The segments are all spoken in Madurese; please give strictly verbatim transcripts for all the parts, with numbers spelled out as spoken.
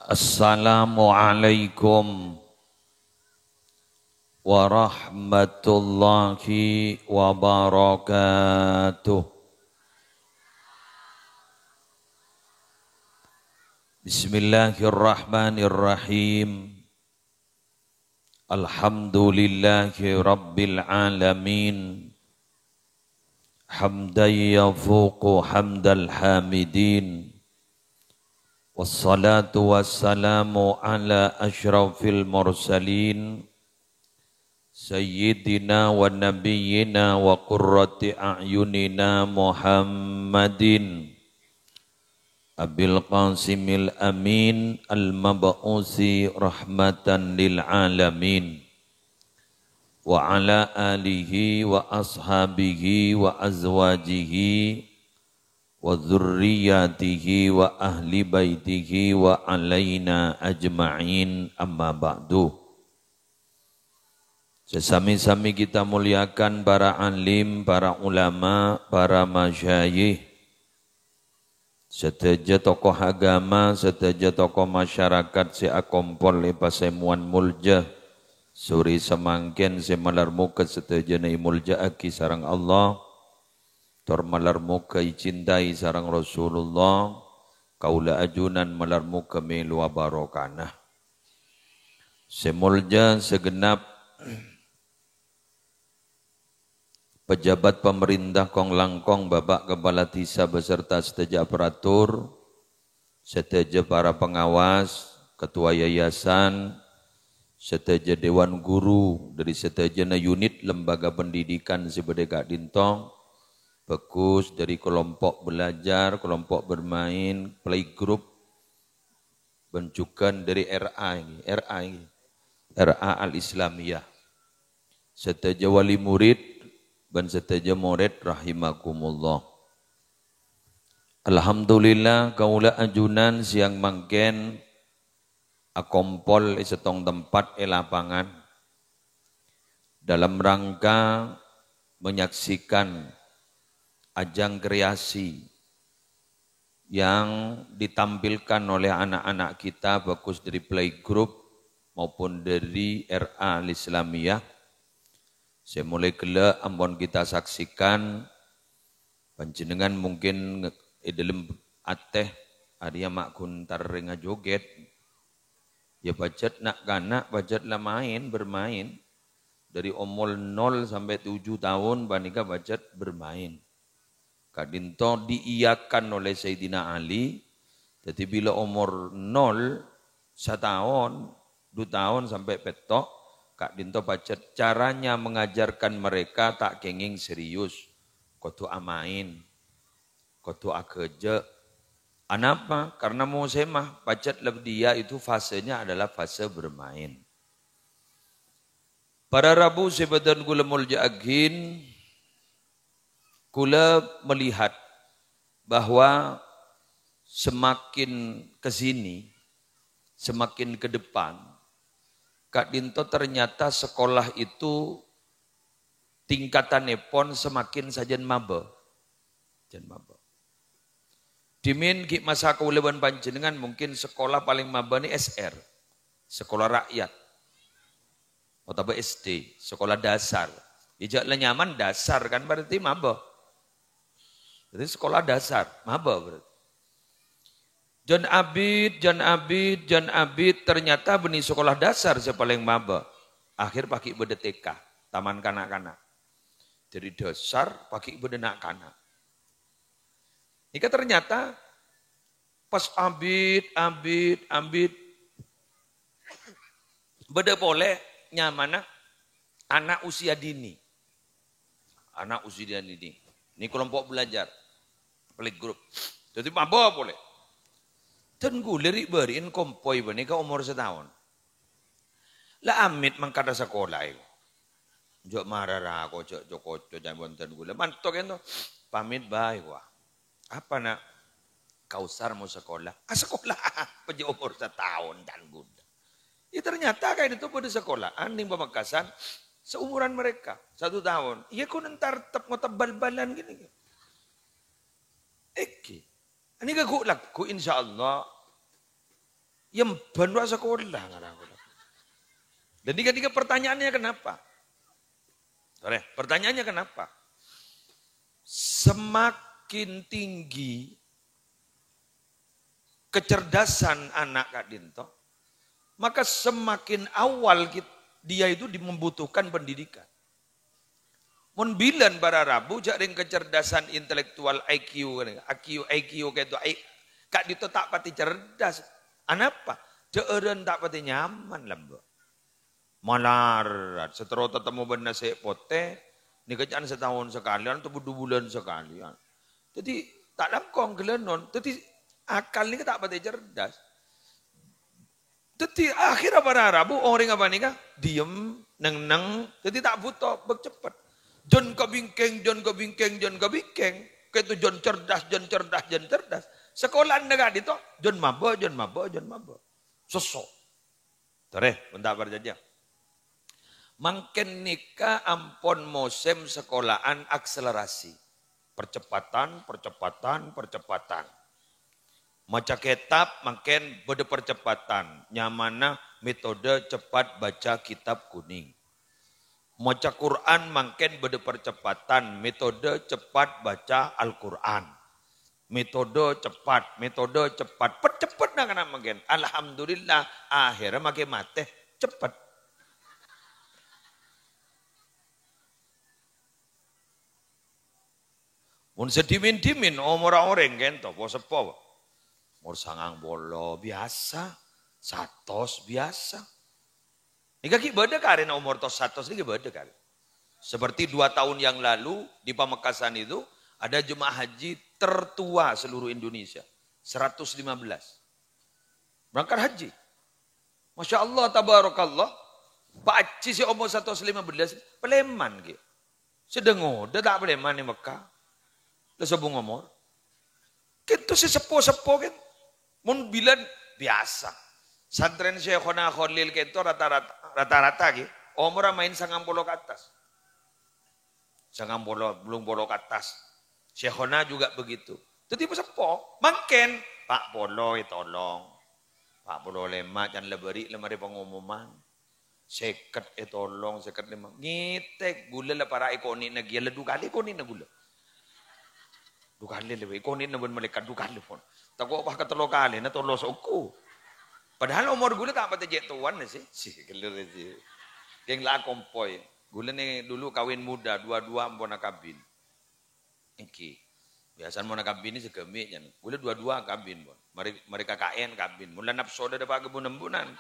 Assalamualaikum warahmatullahi wabarakatuh. Bismillahirrahmanirrahim. Alhamdulillahi rabbil alamin. Hamdan yafuqu hamdal hamidin. Wassalatu wassalamu ala asyrafil mursalin. Sayyidina wa nabiyyina wa qurrati a'yunina Muhammadin Abil Qasimil Amin al-mab'usi rahmatan lil alamin, wa ala alihi wa ashabihi wa azwajihi wa dzurriyyatihi wa ahli baitihi wa alaina ajma'in, amma ba'du. Sè sami-sami kita muliakan para alim, para ulama, para masyayikh, sadhâjâ tokoh agama, sadhâjâ tokoh masyarakat sè akompol è pasemowan molja sore samangkèn sè malar moghâ sadhâjâna èmolja'aghi sareng Allah, tor malar moghâ ècintai sareng Rasulullah, kaulâ ajunan malar moghâ mèlowa barokana. Sè molja segenap pejabat pemerintah kong-langkong, Bapak Kepala Desa beserta sadhâjâ aparatur, sadhâjâ para pengawas, ketua yayasan, sadhâjâ dewan guru, dhâri sadhâjâna unit lembaga pendidikan sè bâdâ è ka'dinto, bagus dhâri kelompok belajar, kelompok bermain, playgroup, bân jhughân dhâri R A ini, R A ini, R A Al-Islamiyah. Sadhâjâ wali murid bân sadhâjâ morèd rahimakumullah. Alhamdulillah, kaulâ ajunan sèyang mangkèn akompol è sèttong tempat è lapangan dalam rangka menyaksikan ajang kreasi yang ditampilkan oleh anak-anak kita, bagus dari playgroup maupun dari R A Al-Islamiyah. Sè molaè ghellâ' ampon kita saksikan, panjhennengngan mungkin nge-, è dhâlem atè, arèya ma' ghun tarèngnga jogèt. Ya, pajhât na'-kana', pajhât la maèn, bermain. Dhâri omor nol sampè' tujuh taon panèka pajhât bermain. Ka'dinto diiyakan oleh Sayyidina Ali. Dhâddhi, bilâ omor nol, sataon, du taon sampè' pètto', ka'dinto pajhât caranya mengajarkan mereka ta' kèngèng serius, kodhu amaèn, kodhu aghâjâ'. Anapa? Karena mosèmma pajhât la dia itu fasenya adalah fase bermain. Para rabu sè bâdhân kaulâ molja'aghin, kaulâ melihat bahwa semakin ke sini, semakin ke depan, ka'dinto ternyata sekolah itu tingkatannèpon semakin sajân mabâ. Sajân mabâ. Dhimèn ghi' masa kaulâ bân panjhennengngan mungkin sekolah palèng mabâ nè S R, sekolah rakyat, otabâ S D, sekolah dasar. Ijâ' la nyaman dasar kan berarti mabâ. Jadi sekolah dasar, mabâ berarti. Jân abit, jân abit, jân abit, ternyata bânnè sekolah dasar sè palèng mabâ. Akhèr paghi' bâdâ T K, taman kanak-kanak. Dhâri dasar paghi' bâdâ na'-kana'. Nèka ternyata pas abit, abit, abit, bâdâ polè nyamana ana' usia dini. Ana' usia dini. Ini kelompok belajar, playgroup. Dhâddhi mabâ polè. Dân kaulâ ri'-bâri'ân kompoy panèka omor sataon. La amit mangkada sakola, è. Jhâ' mara ra-, ko-, jhâ' co-koco, jhâ' bhunten kaulâ. Manto kènto, pamit bhâi, wa. Apa, Na'? Kausar mau sekolah. Ah, sekolah apa jhâ' omor sataon, dân kaulâ. Ya, ternyata ka'dinto bâdâ sekolahan neng Pamekasan, seumuran mereka, satu tahun. Iya, kok entar tep-, ngotot bal-balan gini. Èngghi. Ini ghu-, lagghu, insyaallah. Ya, emban wa' sakola, ngarang kola. Dan tiga-tiga pertanyaannya kenapa? Sorry, pertanyaannya kenapa? Semakin tinggi kecerdasan anak ka'dinto, maka semakin awal kit-, dia itu di-, membutuhkan pendidikan. Mon bilân para rabu, jhâ' rèng kecerdasan intelektual I Q, I Q, I Q kèto, I-, ka'dinto ta' patè cerdas. Anapa? Dhâ'ârân ta' patè nyaman, lambâ'. Malarat, sè terro tatemmo bân nasè' potè, nèka ca'na sataon sakalèyan, otabâ du bulân sakalèyan. Dhâddhi, ta' langkong ghâlânon. Dhâddhi, akal nèka ta' patè cerdas. Dhâddhi, akhirra para rabu orèng apanèka? Diem, neng-neng. Dhâddhi, ta' buto, bâk ceppet. Jân kabingkèng, jân kabingkèng, jân kabingkèng. Kèto jân cerdas, jân cerdas, jân cerdas. Sakolana ka'dinto, jân mabâ, jân mabâ, jân mabâ. Sèso. Torè, bhunta parjhânjhiyân. Mangkèn nèka ampon mosèm sakola'an akselerasi. Percepatan, percepatan, percepatan. Maca kètab mangkèn bâdâ percepatan, nyamana metode cepat baca kitab kuning. Maca Qur'an mangkèn bâdâ percepatan, metode cepat baca Al-Qur'an. Metode cepat, metode cepat. Pet-, cepet na' kana' mangkèn. Alhamdulillah, akhirnya makkè matè cepet. Mon sè dhimin-dhimin, omorra orèng kènto, po-, seppo. Omor sangang polo biasa, satos biasa. Nèka ghi' bâdâ karèna omor tos satos nèka bâdâ karè. Seperti dua tahun yang lalu di Pamekasan itu ada jemaah haji tertua seluruh Indonesia, seratus lima belas. Berangkat haji. Masya Allah, tabarakallah. Pak Haji sè omor satos lima belas, palèman ghi. Sè dâ-ngodâ ta' palèman è Mekka. La sobung omor. Kènto sè seppo-seppo kan. Mon bilân biasa. Santrèna Syaikhona Kholil kènto rata-rata, rata-rata ghi. Omorra maèn sangang polo ka attas. Sangang polo, bâllung polo ka attas. Syaikhona juga begitu. Dhâddhi seppo. Mangkèn, pa' polo ètolong. Pa' polo lèma' can la bâri' la marè pangomoman. Sèket ètolong, sèket lèma'. Ngètèk, ghulâ la para' èkonè'na kèya, la du kalè èkonè'na ghulâ. Du kalè lè, èkonè'na bân malaèkat, du kalè pon. Tako' pas katello kalèna tolos ongghu. Padahal omor ghulâ ta' patè cè' towana sih. Sih, gellèr sih. Kèng la kompoy. Ghulâ nè dulu kawin muda, dua-dua ampon akabin. Èngghi. Biasana mon akabin nè saghâmè', jân. Ghulâ dua-dua akabin, pon. Marè, marè K K N akabin. Mon la napso dâ' dâpa' ka bun-embunan.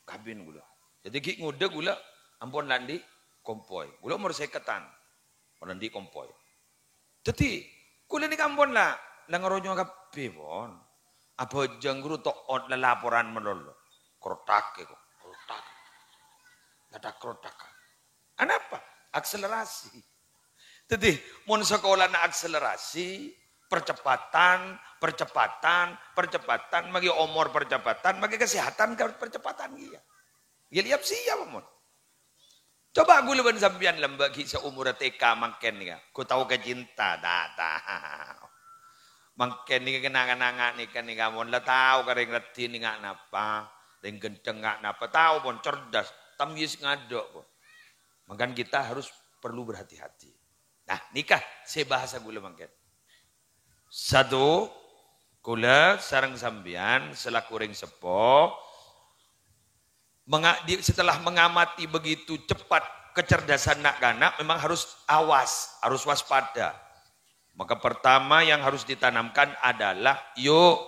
Kabin ghulâ. Dhâddhi ghi' ngodâ ghulâ ampon la andi' kompoy. Ghulâ omor sèkettan. Ampon la andi' kompoy. Dhâddhi, ghulâ nèka ampon la, la ngaronyo'a kabbhi, pon. Abhâjâng ghuru to'ot la laporan malolo. Krotak, èko. Krotak. Latak krotak. Anapa? Akselerasi. Dhâddhi, mon sakolana akselerasi, percepatan, percepatan, percepatan, mangkè omor percepatan, mangkè kasèhatan ka-, percepatan kèya. Ya, siap-siap, mon. Coba ghulâ bân sampèyan lambâ' ghi' saomorra T K mangkèn nèka, ghu tao ka cinta, ta' tao. Mangkèn nèka kèng na'-kana' nèka, nèka mon la tao ka rèng raddhin nèka napa, rèng ghântheng nèka napa, tao pon cerdas, tamyiz ngadâ' pon. Mangkana kita harus perlu berhati-hati. Nah, nèka sè bahasa ghulâ mangkèn. Satu, ghulâ sareng sampèyan selaku rèng seppo, menga-, di-, setelah mengamati begitu cepat kecerdasan na'-kana', memang harus awas, harus waspada. Maka pertama yang harus ditanamkan adalah, yuk,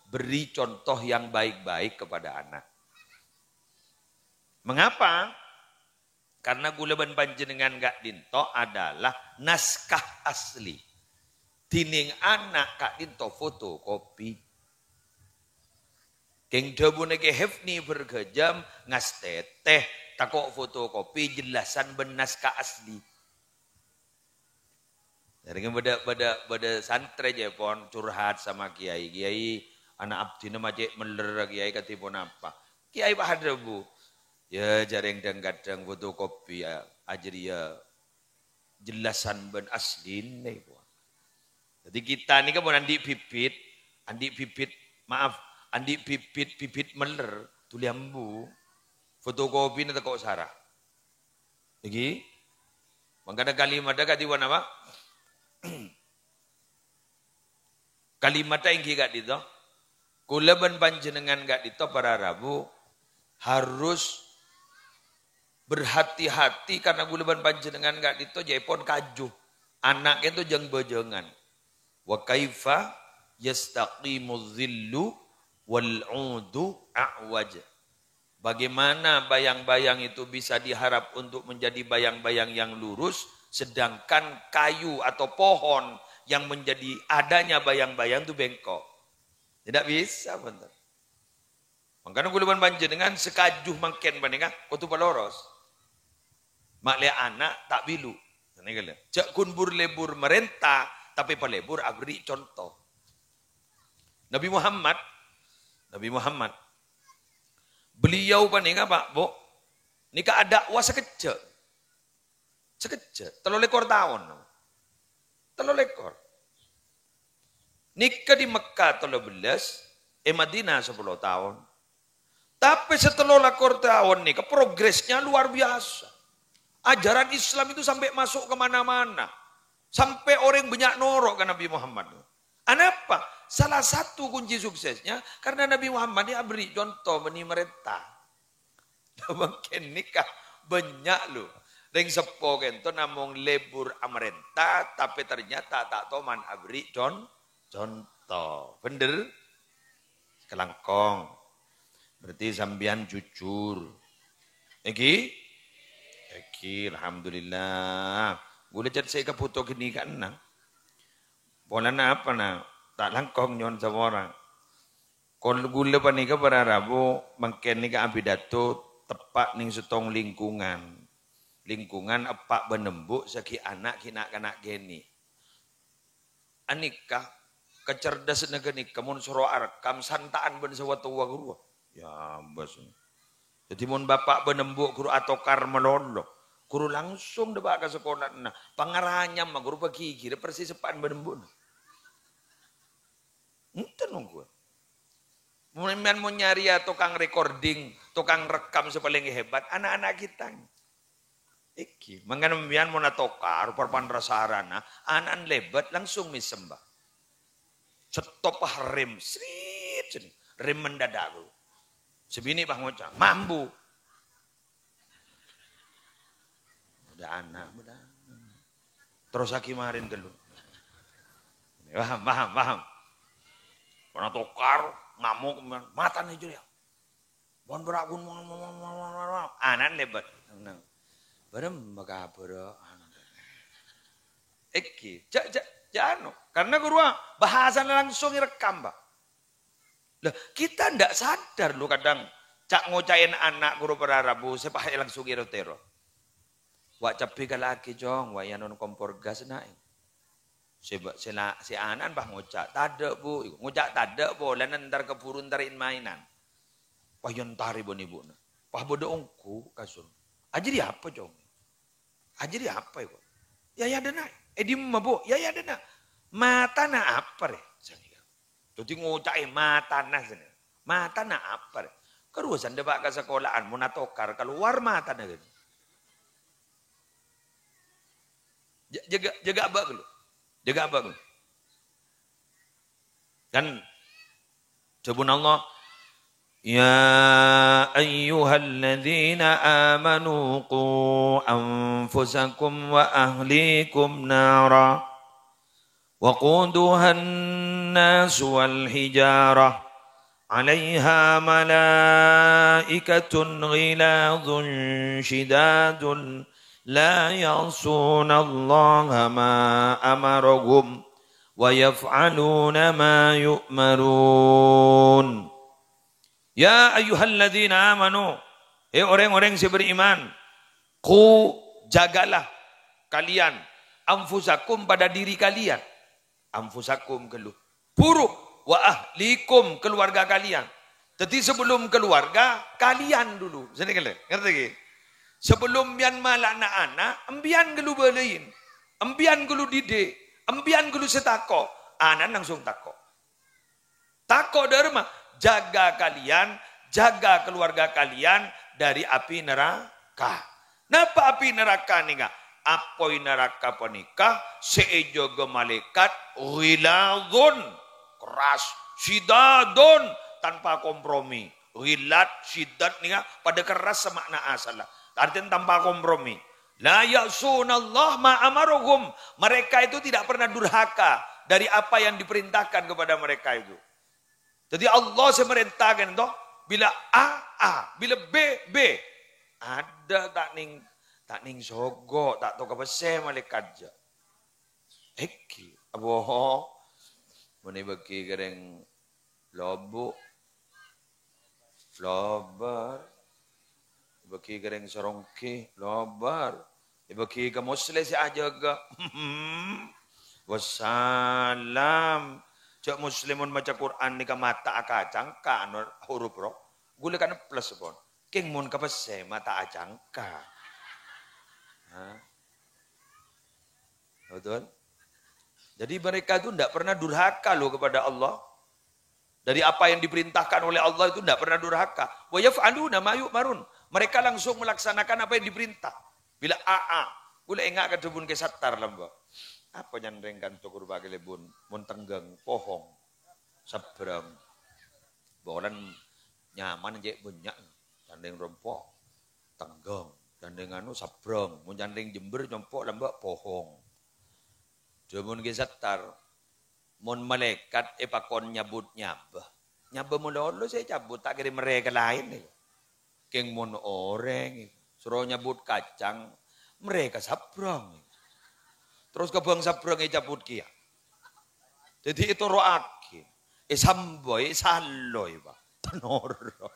beri contoh yang baik-baik kepada anak. Mengapa? Karena ghulâ bân panjhennengngan ka'dinto adalah naskah asli. Dhinèng ana' ka'dinto fotokopi. Kèng dhâbuna Kè Hefni Bergajam, ngastètè, tako' fotokopi jellasan bân naskah asli. Jârèya bâdâ, bâdâ, bâdâ santrè jâ pon curhat sama kiai. "Kiai, ana' abdhina ma' cè' mèller, kiai, kadhi ponapa?" Kiai pas adhâbu, "Ya, jârèya dhâng-kadhâng fotokopi, ya, ajâriyâ jellasan bân asline, pon." Dhâddhi kita nèka pon andi' bibit, andi' bibit Maaf, andi' bibit, bibit meller, dhuli ambu. Fotokopina tako' sara. Iki. Mangkana kalimatta ka'dinto napa? Kalimatta èngghi ka'dinto. Kaulâ bân panjhennengngan ka'dinto para rabu harus berhati-hati karena kaulâ bân panjhennengngan ka'dinto jhâ' èpon kaju. Ana' ka'dinto jâng-bâjângan. "Wa kaifa yastaqimu dhillu wal 'udu a'waj." Bagaimana bayang-bayang itu bisa diharap untuk menjadi bayang-bayang yang lurus, sedangkan kayu atau pohon yang menjadi adanya bayang-bayang itu bengkok? Tidak bisa, bhunten. Mangkana kaulâ bân panjhennengngan sè kaju mangkèn panèka kodhu paloros. Ma' lè ana' ta' bilu. Ngene kala. Jhâ' ghun bur-lebur marènta, tapè palebur aberri' conto. Nabi Muhammad, Nabi Muhammad, beliau panèka, Pak, Bu, nèka adakwa sakejjhâ'. Sakejjhâ', tello lèkor taon. Tello lèkor. Nèka è Mekkah tello bellâs, è Madinah sapolo taon. Tapè sè tello lèkor taon nèka progresnya luar biasa. Ajaran Islam itu sampai masuk ke mana-mana. Sampai orang banyak noro' ka Nabi Muhammad. Anapa? Salah satu kunci suksesnya karena Nabi Muhammad ini aberri' conto bânnè marènta. Mangkèn nèka bânnya' lo. Rèng seppo kento namong lebur amarènta, tapè ternyata ta' toman aberri' con-, conto. Bhender? Kalangkong. Berarti sampèyan jujur. Èngghi? Èngghi, alhamdulillah. Kaulâ cè' sè kabhuto ghânèka ennang. Polana apa, na? Ta' langkong nyo'on sapora. Kol-, kaulâ panèka para rabu mangkèn nèka apidato teppa' neng sèttong lingkungan. Lingkungan eppa' bân embu' sè ghi' ana' ghi' na'-kana' ghânèka. Anèka, kacerdasanna ghânèka mon soro arekkam santa'an bân sè wa-towa ghâruwa. Ya, bas. Dhâddhi mon bapa' bân embu' ghâruwa atokar malolo, ghâruwa langsung dâpa' ka sakola'na. Pangaranyamma ghâruwa paghighirâ persis eppa'na bân embu'na. Enten ongghuwân. Mon sampèyan mon nyarèya tokang recording, tokang rekam sè palèng hebat, ana'-ana' kita. Èngghi, mangkana sampèyan mon atokar, parpan rasarana, ana'na lèbât langsung mèsem, Pak. Stop, ah, rem, srit, srit. Rem mendadak, Bu. Sè binè', Pak, ngoca', "Mambu." Bâdâ ana', bâdâ ana'. Terrossaghi marèn ghâllu. Paham, paham, paham. Karena tokar, ngamuk, matana jârèya. Mon bârâ' ghun, ana'na lèbât. Bârâmma kabhârâ? Èngghi, jhâ', jhâ', jhâ' anu. Karena ghâruwa bahasana langsung èrekkam, Pak. Lah, kita ndak sadar, lo, kadang ca'-ngoca'èn ana' ghâruwa para rabu sè pas langsung èro-tèro. "Wa' cabbhi ka lakè, Cong, wa' èyanon kompor gas, na'." Sè ba-, sè la-, sè ana'na pas ngoca', "Tadâ', Bu." Ngoca' tadâ' polana entar kabhuru entar in-mainan. Pas èentarè bân ibu'na. Pas bâdâ ongghu kasur. "Ajârèya apa, Cong?" "Ajârèya apa, èko?" "Yâ, yâ, dâna'." "È dimma, Bu?" "Yâ, yâ, dâna'." "Matana apa, rè?" Dhâddhi ngoca'è matana sènè. "Matana apa, rè?" "Karowa sandhâ, Pak, ka sakola'an, mon atokar kalowar matana, kan." Ja-, jâgâ, jâgâ abâ' ghâllu. Jâgâ abâ' ghâllu. Kan dhâbuna Allah, "Ya ayyuhalladzina amanu qu anfusakum wa ahlikum nara." Waquduhan nasu wal hijarah, 'alaiha malaikatun ghilazun syidadun la ya'sunallaha ma amarahum wa yaf'aluna ma yu'marun. Ya ayyuhalladzina amanu, he orèng-orèng sè beriman, qu, jagalah kalian, anfusakum, pada diri kalian. Anfusakum ghâllu. Buru, wa ahlikum, keluarga kalian. Dhâddhi, sebelum keluarga, kalian dulu. Sènè kèlè, ngerti ghi? Sebelum sampèyan malana ana', sampèyan ghâllu bâlâi. Sampèyan ghâllu didik. Sampèyan ghâllu sè tako'. Ana' langsung tako'. Tako' dhâ' remma? Jaga kalian, jaga keluarga kalian dari api neraka. Napa api neraka nèka? Apoy neraka panèka sè èjâgâ malaèkat ghiladzun, keras, syidadun, tanpa kompromi. Ghilad, syidad nèka padâ keras sè ma'na asalla. Artèna tanpa kompromi. La ya'sunallaha ma amarahum. Mereka itu tidak pernah durhaka dari apa yang diperintahkan kepada mereka itu. Dhâddhi Allah sè marènta kènto, bilâ A, A, bilâ B, B. Adâ' ta' nèng, ta' nèng sogo', ta' tao ka pèssè malaèkat jâ'. Èngghi, aboh. Mon èbâghi ka rèng Lombok, lobâr. Èbâghi ka rèng Saronggi, lobâr. Èbâghi ka Musleh sè ajâgâ. Wassalam. Jâ' Musleh mon maca Qur'an nèka mata akacangka anu hurup ro. Ghulâ kan plus pon. Kèng mon ka pèssè mata acangka. Hah? Betul? Jadi mereka itu ndak pernah durhaka loh kepada Allah. Dari apa yang diperintahkan oleh Allah itu ndak pernah durhaka. Wa yaf'aluna ma yu'marun. Mereka langsung melaksanakan apa yang diperintah. Bilâ A A, ghulâ enga' ka dhâbuna Kè Sattar lambâ'. Apa nyanrèng kanto kurba kalèbun? Mon tengghâng, pohong, sabrang. Bolan nyaman cè' bânnya'. Nyanrèng rompo', tengghâng. Nyanrèng anu, sabrang. Mon nyanrèng Jember, nyompo' lambâ', pohong. Dhâbuna Kè Sattar, mon malaèkat èpakon nyabut nyabâ, nyabâ malolo sè ècabut, ta' kèra mèrrè ka laèn. Kèng mon orèng soro nyabut kacang, mèrrè ka sabrang. Terros ka bâng sabrang ècabut kèya. Dhâddhi ètoro'aghi, èsambâi, èsalloi, Pak. Tenoro.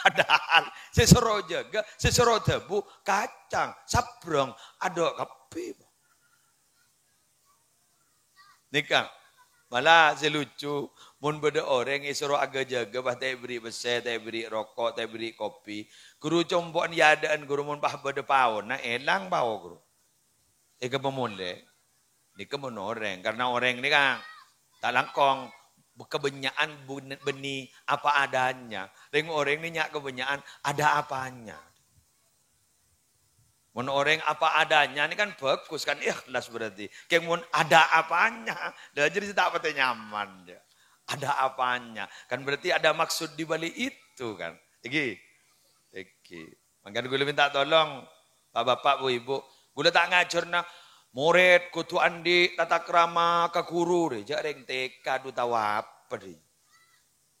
Padahal sè soro jâgâ, sè soro dhâbu kacang, sabrang, adâ' kabbhi, Pak. Nèka, mala sè lucu, mon bâdâ orèng èsoro aga-jâgâ, pas ta' èberri' pèssè, ta' èberri' roko', ta' èberri' kopi, ghuru compo'na è adâ'ân ghuru mon pas bâdâ paona, èlang pao, ghuru. Èghâbây molè, nèka mon orèng, karna orèng nèka ta' langkong, kabânnya'an bun-, bânnè apa adanya. Rèng-orèng nè nya' kabânnya'an ada apanya. Mon orèng apa adanya ini kan bagus, kan ikhlas berarti. Kèng mon ada apanya, lah jadi ta' patè nyaman, ya. Ada apanya. Kan berarti ada maksud di balik itu, kan. Iki. Iki. Mangkana ghulâ minta tolong, Pak-bapak, Bu-ibu. Ghulâ ta' ngajhârna morèd kodhu andi' tatakrama ka ghuru, rè. Jâ' rèng T K du tao apa, rè.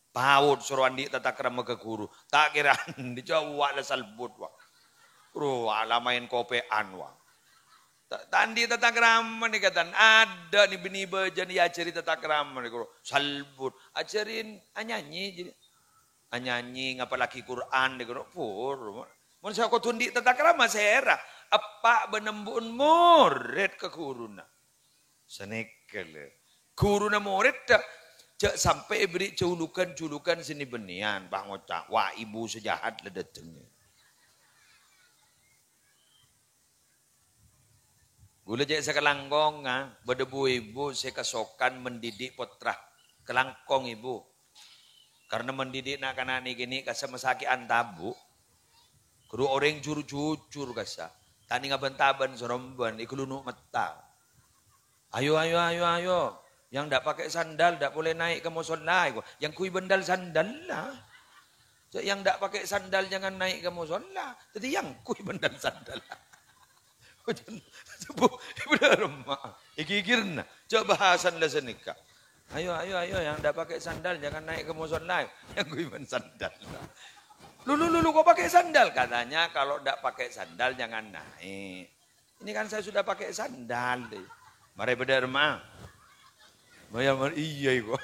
Paud soro andi' tatakrama ka ghuru. Ta' kèra andi', cowa la salbut, wa. Ro, ala maèn kopè'an, wa. Ta-, ta' andi' tatakrama nèka, tan. Adâ' nè bânnè bâjâna èajhâri tatakrama nèka, ro. Salbut. Ajhârin anyanyi, jadi. Anyanyi, ngapallaghi Qur'an nèka, ro. Pur. Mon sè kodhu andi' tatakrama, sèra. Eppa' bân embu'en morèd ka ghuruna. Sanèka, lè. Ghuruna morèdda, jâ' sampè' èberri' julukan-julukan sè nè-bânnèyan, pas ngoca', "Wah, ibu sè jahat la dâteng." Ghulâ cè' sakalangkongnga, bâdâ bu-ibu sè kasokan mendidik pottra. Kalangkong ibu. Karna mendidik na'-kana' nè-kènè' kassa' masakè'an tabu'. Ghuru orèng jur-jujur kassa'. Ta' nèng abân-tabân sarombân, èghâlunuk metta. "Ayo, ayo, ayo, ayo. Yang ndak pakai sandal ndak boleh naik ke musholla," èko. Yang ghuy bân dâl sandal la. Cè' yang ndak pakai sandal jangan naik ke musholla. Dhâddhi yang ghuy bân dâl sandal. Sepuh, bener, Mak. Iki-ikirna. Coba bahasan la sanèka. "Ayo, ayo, ayo, yang ndak pakai sandal jangan naik ke musholla." Yang ghuy bân sandal. "Lu, lu, lu, lu, kok pakai sandal?" Katanya, "Kalau ndak pakai sandal jangan naik." Ini kan saya sudah pakai sandal, deh. Marè bâdâ rèma. Maya mar-, iyâ, iku.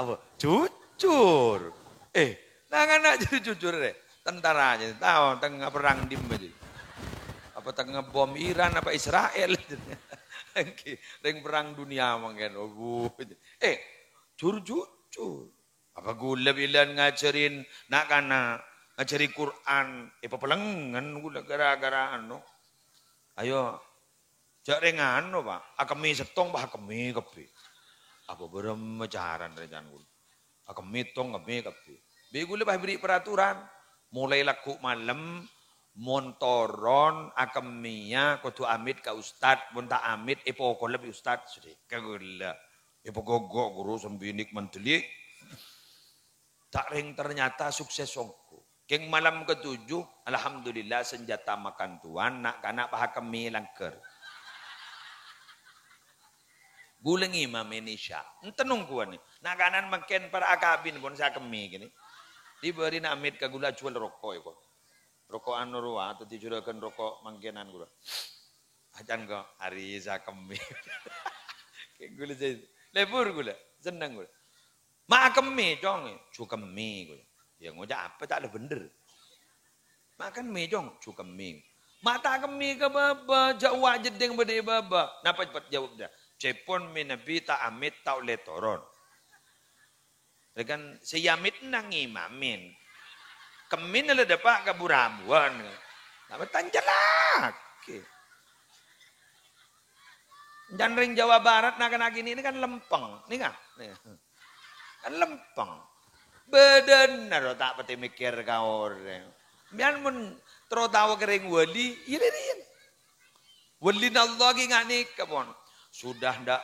Apa? Jujur. Eh, nang ana' jadi jujur, rè. Tentara aja, tao tengah perang dim aja. Apa tengah bom Iran, apa Israel. Rèng perang dunia mangkèn. Oh, eh, jur-jujur. Apa ghulâ bilân ngajhârin na'-kana', ngajhâri Qur'an, èpapèlengngen ghulâ gara-gara anu. Ayo, jâ' rèng anu, Pak, akemmè sèttong, Pak, akemmè kabbhi. Apa bârâmma carana rèncana kaulâ? Akemmè tong, kemmè kabbhi. Bi' kaulâ pas èberri' peraturan. Molaè lagghu' malem, mon toron, akemmèya kodhu amit ka ustad. Mon ta' amit, èpokola bi' ustad. Sèdhika kaulâ. Èpagogo' ghuru sambi nik mandheli. Ta' rèng ternyata sukses ongghu. Kèng malem ketujuh, alhamdulillah, senjata makan tuan, na'-kana' pas akemmè langghâr. Kaulâ ngimam Isya. Enten ongghuwân. Na'-kana' mangkèn para akabin pon sè akemmè kènè. Dibâri na' amit ka kaulâ ajhuwâl roko' èko. Roko' anu rowa, dhâddhi juragan roko' mangkènan kaulâ. Acan kok, arè sè akemmè. Kèng kaulâ sè lebur kaulâ, senneng kaulâ. Ma' akemmè, Cong. Jhu kemmè, kaulâ. Ya, ngoca' apa ta' la bhendher. Ma' kemmè, Cong. Jhu kemmè. Ma' ta' kemmè ka bâbâ, jhâ' wa' jeddhing bâdâ è bâbâ. Napa cepet jawab dia? Cèpon mènabi ta' amit ta' ollè toron. Rè kan sè yamit nang imamin. Kemmèna la dâpa' ka bu-rabuwân. Napa tancellaghi. Can rèng Jawa Barat na'-kana' kènè' ini kan lempeng, nèka. Kan lempeng. Bâdâna ro ta' patè mèkkèr ka orèng. Sampèyan mon terro tao ka rèng wali, iyâ rèya. Walina Allah ghi nga' nèka, pon. Sudah ndak,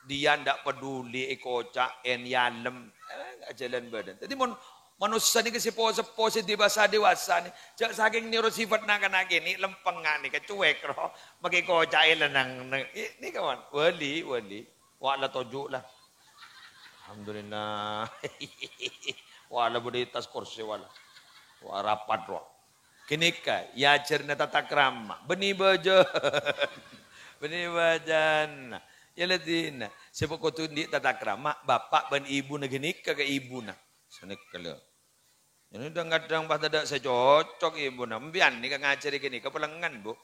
dia ndak peduli èkoca', èn yalem. Eh, jhâlân bâdân. Dhâddhi mon manossa nèka sè po-, seppo, sè dewasa-dewasa nè, jhâ' sakèng nèro sifat na'-kana' kènè', lempeng nga' nèka, cuek ro, makè koca'è lennang. Nè-, nèka, pon. Wali, wali. Wa' la toju' la. Alhamdulillah. Wa' la bâdâ è attas korsè, wa' la. Wa' rapat, wa'. Ghânèka, èajhârâna tata krama. Bânnè bâjâna. Bânnè bâjâna. Yâ la dinah. Sè kodhu andi' tata krama, bapa' bân ibuna ghânèka ka ibuna. Sanèka lho. Ini kadhâng-kadhâng pas tadâ' sè cocok ibuna. Sampèyan nèka ngajhâri ghânèka palengngan, Bu.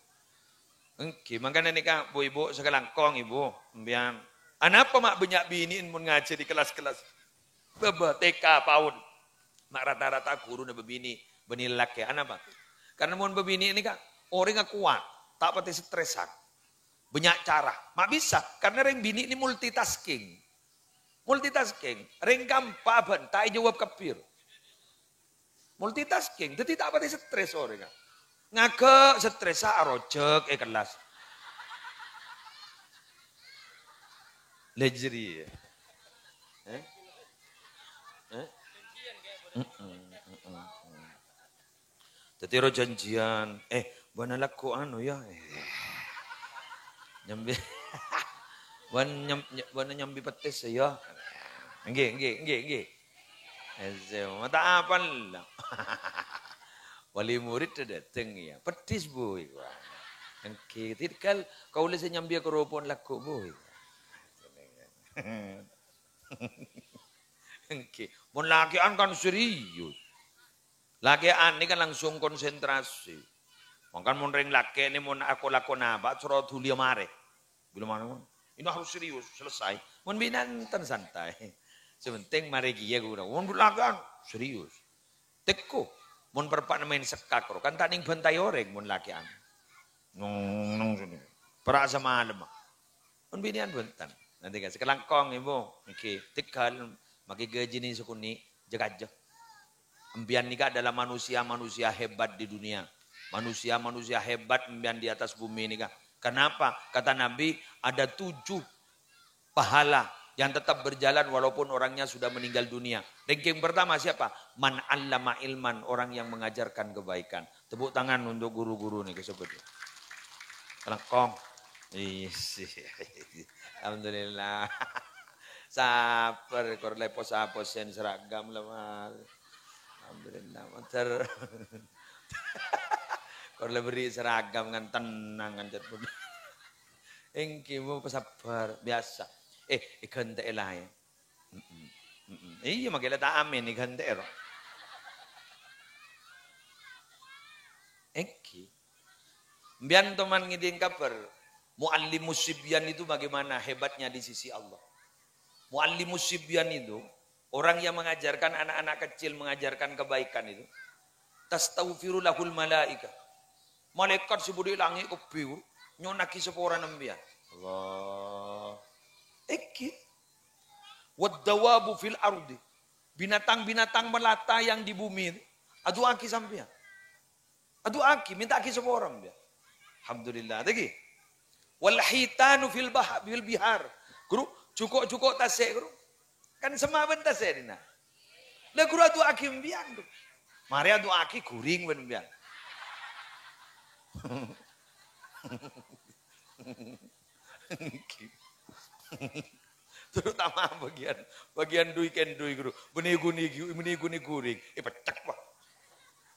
Èngghi, mangkana nèka, Bu, Ibu, sakalangkong, Ibu, sampèyan. Anapa ma' bânnya' binè'en mon ngajhâri kelas-kelas? Bâbâ, T K, PAUD. Ma' rata-rata ghuruna bâbinè', bânnè lakè. Anapa? Karena mon bâbinè' nèka orèngnga kowat, ta' patè strèsan. Bânnya' cara. Ma' bisa, karena rèng binè' nè multitasking. Multitasking. Rèng kampa abhânta èjâwâb kabbhi. Multitasking. Dhâddhi ta' patè strès orèngnga. Ngaghâ' strèssa arojhâk è kellas. Lha jârèya. Eh? Eh? Mm-mm, mm-mm, mm. Dhâddhi ro janjian, "Eh, bâ'na lagghu' anu, ya." Eh. Nyambi, bâ'na nyam-, ny-, bâ'na nyambi petis, ya. "Èngghi, èngghi, èngghi, èngghi." Ese, ma' ta' apal. Wali murid dâteng, ya. "Petis, Bu," iku. "Èngghi, tèngghâl kaulâ sè nyambi keropok lagghu', Bu," iku. Èngghi. Mon lakè'an kan serius. Lakè'an nèka langsung konsentrasi. Mangkana mon rèng lakè' nè mon ako-lako napa, soro dhuli marè. Bilâ mano, ini harus serius, selesai. Mon binè'an ten santai. Sè penting marè kèya ghuna. Mon lakè'an serius. Tekko. Mon perpa'na maèn sekkak ro, kan ta' nèng bântaè orèng mon lakè'an. Nong, nong sini. Pèra' samalem. Mon binè'an bhunten. Nanti kan sakalangkong, Ibu. Ngghi, tèngghâl makè ghâjina sakonè', jâ-kajâ. Empiyan nèka adalah manusia-manusia hebat di dunia. Manusia-manusia hebat empiyan di atas bumi nèka. Kenapa? Kata Nabi, ada tujuh pahala yang tetap berjalan walaupun orangnya sudah meninggal dunia. Ranking pertama siapa? Man allama ilman, orang yang mengajarkan kebaikan. Tepuk tangan untuk guru-guru nèka, sobat. Kalangkong. Isi. Alhamdulillah. Sabar, kor lepo saposen seragam lemari. Alhamdulillah, mater. Kor le beri seragam kan tenang kan, cet pun. Èngghi, Bu, sabar, biasa. Eh, èghântè'è laè. Mm-mm. Mm-mm. Iyâ, makè la ta' amin, èghântè'è ro. Èngghi. Mbiyan toman ngèdhing kabhâr, Muallimus Sibyan itu bagaimana hebatnya di sisi Allah. Muallimus Sibyan itu, orang yang mengajarkan anak-anak kecil, mengajarkan kebaikan itu, tastaghfiru lahul malaika. Malaèkat sè bâdâ è langngè' kabbhi, Bu, nyo'onnaghi saporana mbiyan. Allah. Èngghi. "Wad-dawabu fil ardi." Binatang-binatang melata yang di bumi itu, adu'aaghi sampèyan. Adu'aaghi, minta'aghi sapora sampèyan. Alhamdulillah, taghi. "Wal hitanu fil bah-, fil bihar." Ghuru, jhuko'-jhuko' tasè', ghuru. Kan semma' bân tasè' dinna'. Lah, ghuru, adu'aaghi sampèyan, ghuru. Marè adu'aaghi ghuring bân sampèyan. Terutama bagian, bagian dui kèn dui, ghuru. Bânnè ghuni, bânnè ghuni ghuring. Eh, pecek, wah.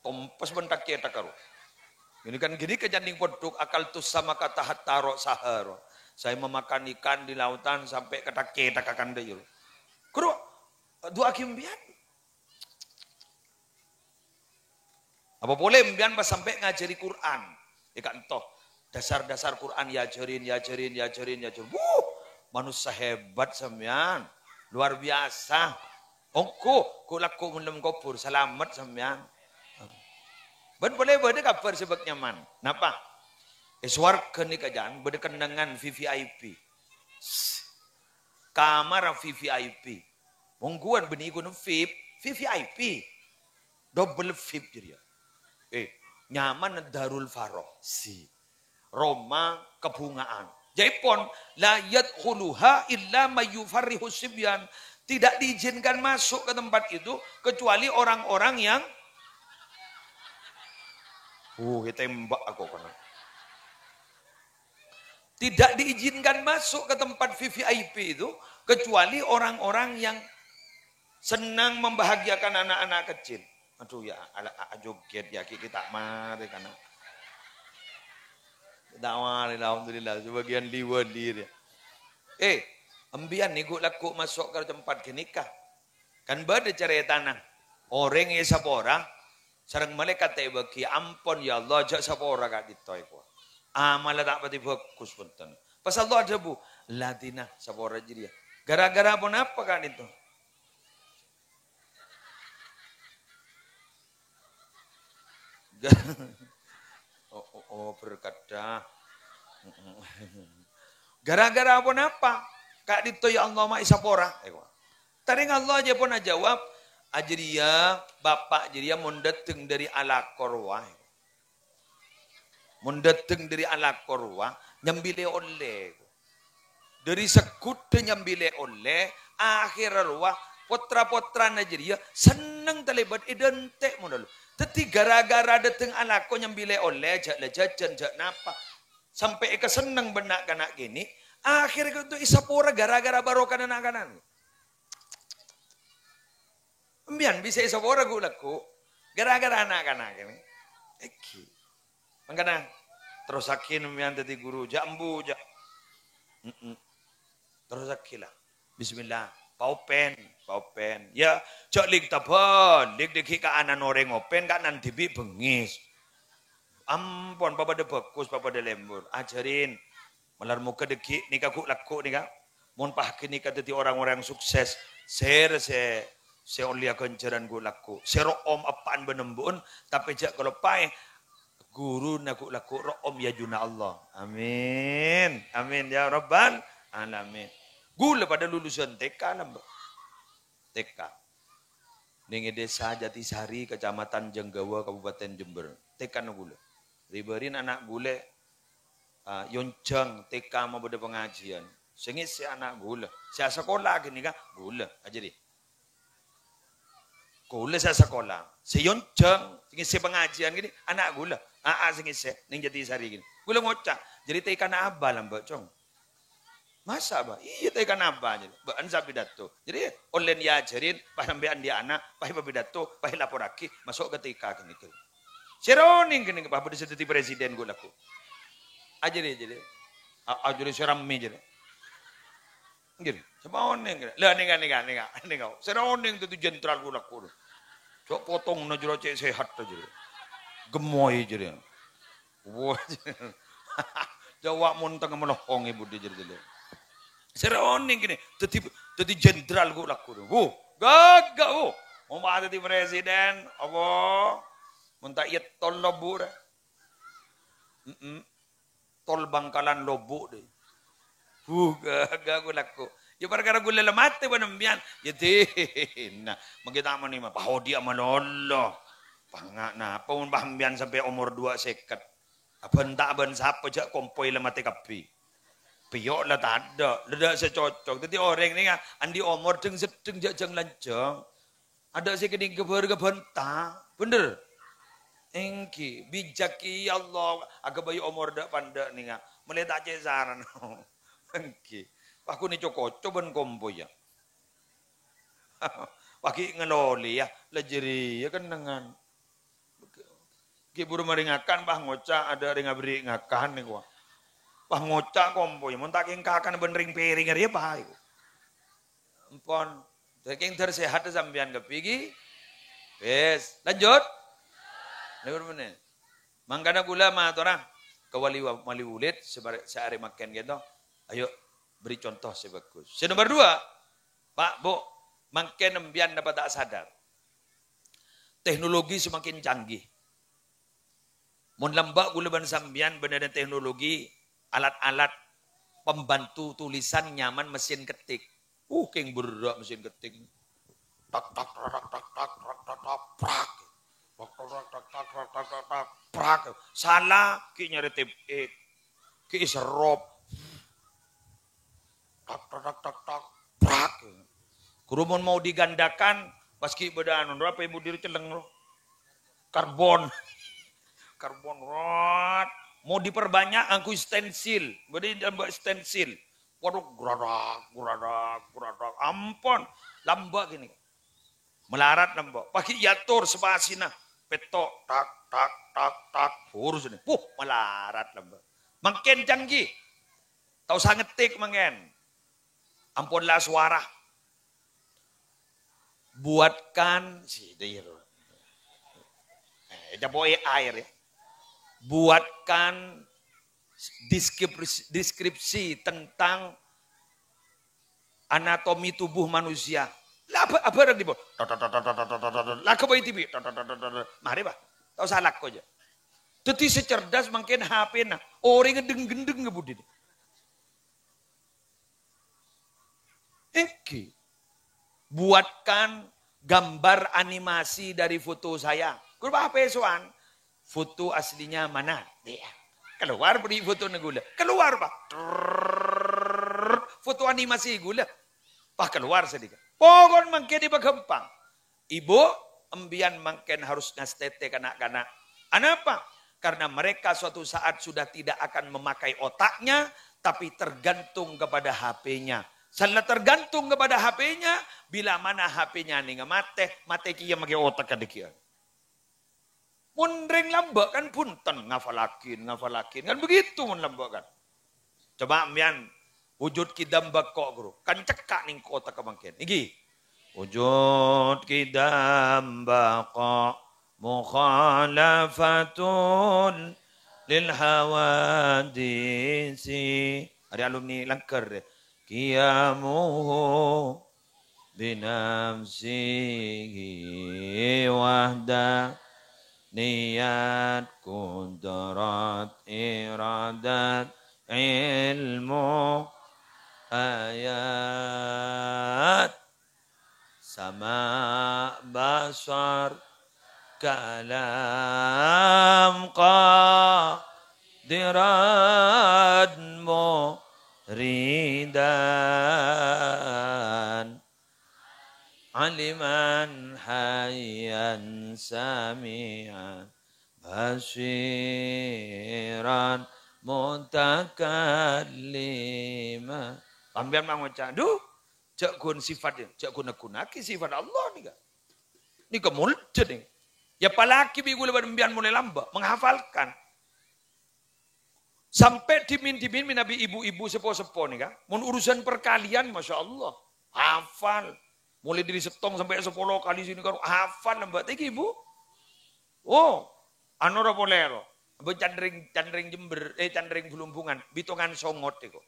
Tompes bân tak-cètak, ghuru. Ini kan gini kejanding poduk, "Akaltus samaka hatta ra'saha." Saya memakan ikan di lautan sampai ke tak-cètak akan deh, ghuru. Ghuru, adu'aaghi sampèyan. Apa polè sampèyan pas sampè' ngajhâri Qur'an? È ka'dinto. Dasar-dasar Qur'an èajhârin, èajhârin, èajhârin, èajhârin. Wuh, manossa hebat sampèyan. Luar biasa. Ongghu, ghu'-lagghu' mon è alam kobhur, salamet sampèyan. Bân polè bâdâ kabhâr sè bâk nyaman. Napa? È sowarghâ nèka, jhân, bâdâ kennengngan V V I P. Kamar V V I P. Mongghuwân bânnè ghun V I P, V V I P. Double V I P jârèya. Eh, nyamana Darul Faroh. Si. Roma kebungaan. Jâèpon, "La yadkhuluha illa may yufarrihus sibyan." Tidak diizinkan masuk ke tempat itu kecuali orang-orang yang, uh, ditembak aku kena. Tidak diizinkan masuk ke tempat V V I P itu kecuali orang-orang yang senang membahagiakan anak-anak kecil. Aduh, ya, ala, a, a, joget ya, ki-, kita mari kana. Kita mari, alhamdulillah, sebagian liwali ya. Eh, embiyan niku lagu masuk ke tempat genika. Kan bâdâ carètana. Orèng èsapora, sareng malaèkat èbâghi, "Ampon, ya Allah, jhâ' sapora ka'dinto èkowa. Amalla ta' patè bhâghus, bhunten." Pas Allah adhâbu, "Ladina, sapora jârèya." Gara-gara ponapa ka'dinto? Ga-, oh, oh, oh, berkata. Gara-gara ponapa? Ka'dinto, ya Allah, ma' èsapora. Èkowa. Tarèng Allah jâ pon ajâwâb, "Ajârèya, bapa' jârèya mon dâteng dâri alako rowa." Mon dâteng dâri alako rowa, nyambi lè-ollè. Dâri segghudhâ nyambi lè-ollè, akhèrra rowa, pottra-pottrana jârèya senneng talèbât è dântè' mon lo. Dâddhi gara-gara dâteng alako nyambi lè-ollè, jhâ' la jhâjhân, jhâ' napa. Sampè' èkasenneng bân na'-kana' kènè', akhèrra kodhu èsapora gara-gara barokana na'-kana'. Embiyan bisa èsapora ghu'-lagghu' gara-gara na'-kana' kènè'. Èghi. Mangkana, terrossaghi embiyan dâddhi ghuru, jhâ' embu, jhâ'. Mm-mm. Terrossaghi la. Bismillah. Paopèn, paopèn. Ya, jhâ' lèng tabâlik dâgghi' ka ana'na orèng opèn, ka ana'na dhibi' bengngis. Ampon, papadâ bhâghus, papadâ lèmbur. Ajhârin. Malar moghâ dâgghi' nèka ghu'-lagghu' nèka, mon pas ghânèka dâddhi orang-orang sukses, sèra sè, sè ollèya ghânjhârân ghu'-lagghu', sè ro'om eppa'en bân embu'en, tapè jhâ' kaloppaè ghuruna ghu'-lagghu' ro'om è ajunanna Allah. Amin. Amin ya rabbal alamin. Ghulâ padâ lulusan T K lambâ'. T K. Nèng è Desa Jatisari, Kecamatan Jenggawa, Kabupaten Jember. T K-na ghulâ. Rè-bâri'na ana' ghulâ, ah, èyonjhâng T K mabâdâ pangajiyân. Sè ngèssè ana' ghulâ. Sè asakola ghânèka ghulâ, ajâriyâ. Ghulâ sè asakola. Sè èyonjhâng, sè ngèssè pangajiyân ghânèka ana' ghulâ. A A sè ngèssè, nèng Jatisari ghânèka. Ghulâ ngoca', "Jârèya T K-na abâ lambâ', Cong." "Masa, Bâ?" "Iyâ, T K-na abâ," jârèya. "Bâ'na sè apidato." Jârèya, ollèna èajhârin, pas sampèyan dâri ana', pas èpapidato, pas èlaporraghi, maso' ka T K ghânèka. Sè ronèng ghânèka, pas bâdâ sè dâddhi presiden ghu'-lagghu'. Ajâriyâ, jârèya. A-, ajâriyâ sè rammè, jârèya. Ngghi, sapa onèng kèra? Lah, nèka, nèka, nèka, nèka. Sè ra onèng dâddhi jenderal ghu'-lagghu'. Cok potong na jârèya cè' sehat jârèya. Gemmoy jârèya. Wah. Jâwâ' mon tengnga melohong è budi jârèya. Sè ra onèng kènè dâddhi, dâddhi jenderal ghu'-lagghu'. Wuh, ghâgghâ, wuh. Mon pas dâddhi presiden, apa? Mon ta' èyèttol lobu' ra. Mm-mm. Tol Bangkalan Lobuk deh. Buh, ghâgghâ ghu'-lagghu'. Yâ parkara ghulâ la matè bân sampèyan. Yâ dinah. Mangkè ta' monè ma-, pas odi'â malolo. Pas nga-, napa mon pas sampèyan sampè' omor dua sèket? Abhânta bân sapa jhâ' kompoy la matè kabbhi. Pèyo' la tadâ', la tadâ' sè cocok. Dhâddhi orèng nèka andi' omor dhâng-seddhâng jhâ' jhâng-lanjhâng. Adâ' sè kènè' ghâbâr ghâbânta. Bhender? Èngghi, bijak kèya Allah, aghâbây omor dâ'-pandâ' nèka. Mèlè ta' cè' sarana. Èngghi. Pas ghun co-koco bân kompoyya. Pas ghi' ngalolèya, la jârèya kennengngan. Ghi' buru marè ngakan, pas ngoca' adâ' rèng aberri' ngakan nèko. Pas ngoca' kompoyya, mon ta' kèng kakan bân rèng-pèrèng arèya paèko. Empon. Dâkèng dâr sehat sampèyan kabbhi ghi. Wis, lanjut. Lanjut meneh. Mangkana kaulâ matora ka wali, wali murid sè bare-, sè arè mangkèn kèto. Ayo beri contoh sè bagus. Sè nomor dua, Pak, Bu, mangkèn sampèyan napa ta' sadar? Teknologi semakin canggih. Mon lambâ' kaulâ bân sampèyan bânnè teknologi, alat-alat pembantu tulisan nyaman mesin ketik. Uh, kèng berrâ' mesin ketik. Tak, tak, tak, tak, tak, tak, tak, tak, tak, prak. Tak, tak, tak, tak, tak, tak, tak, tak, prak. Sala, ghi' nyarè tip X. Ghi' serrop. Tak, tak, tak, tak, tak, prak. Ghuru mon mau digandakan, pas ghi' bâdâ anu, apa ibu diri celeng, no? Karbon. Karbon, rat. Mau diperbanyak, nganggo stensil. Bâdâ lambâ' stensil. Waduh, gradak, gradak, gradak. Ampon. Lambâ' gini. Malarat lambâ'. Pas ghi' èyator spasina. Pètto'. Tak, tak, tak, tak. Urus ini. Puh, malarat lambâ'. Mangkèn canggih. Ta' osa ngetik mangkèn. Ampon la sowara. Buatkan, si, dâ' iyâ, eh, coba air ya. Buatkan deskripsi, deskripsi tentang anatomi tubuh manusia. Lah, apa, apa yang dibuat? Tot, tot, tot, tot, tot, tot, tot, tot. Lah, apa itu, Bi? Tot, tot, tot, tot, tot, tot. Mari, Pak. Ta' osa lako aja. Dâddhi sè cerdas mangkèn H P-na. Orèng gendeng-gendeng ngebudi. Èngghi. Buatkan gambar animasi dari foto saya. Ghuru pas H P sowan. Foto aslinya mana? Iya. Keluar budi fotona kaulâ. Keluar, Pak. Trrrr. Foto animasi kaulâ. Pas keluar sanèka. Pokon mangkèn èpaghâmpang. Ibu, embiyan mangkèn harus ngastètè na'-kana'. Anapa? Karena mereka suatu saat sudah tidak akan memakai otaknya, tapi tergantung kepada H P-nya. Sella tergantung kepada H P-nya, bila mana H P-nya nènga matè, matè kèya makè otak kadhâgghiyân. Mon rèng lambâ' kan bhunten, ngafalaghin, ngafalaghin. Kan begitu mon lambâ' kan. Coba embiyan, wujud qidam baqa', Ghuru. Kan cekka' nèng kotak mangkèn. Nèkè. Wujud qidam baqa' mukhalafatun lil hawadisi. Arè alumni Langker, ya. Qiyamuhu binafsihi wahdaniyat qudrat iradat ilmu ayat sama' basar kalam qadiran muridan aliman hayyan sami'an basiran mutakallima. Sampèyan mangoca', "Duh, jhâ' ghun sifat, jhâ' ghun-ghunnaghi sifat Allah nèka." Nèka molja nèka. Ya apalagi bi' kaulâ bân embiyan molaè lambâ' menghafalkan. Sampè' dhimèn-dhimèn mènabi ibu-ibu sepo-sepo nèka, mon urusan perkalian, masya Allah, hafal. Mulai dari settong sampè' sapolo kali sini kan hafal, Mbak. Thank you, Ibu. Oh, anu ra polè ro. Mbok canrèng, canrèng Jember, eh, canrèng Blumbungan, bitongan songot iku.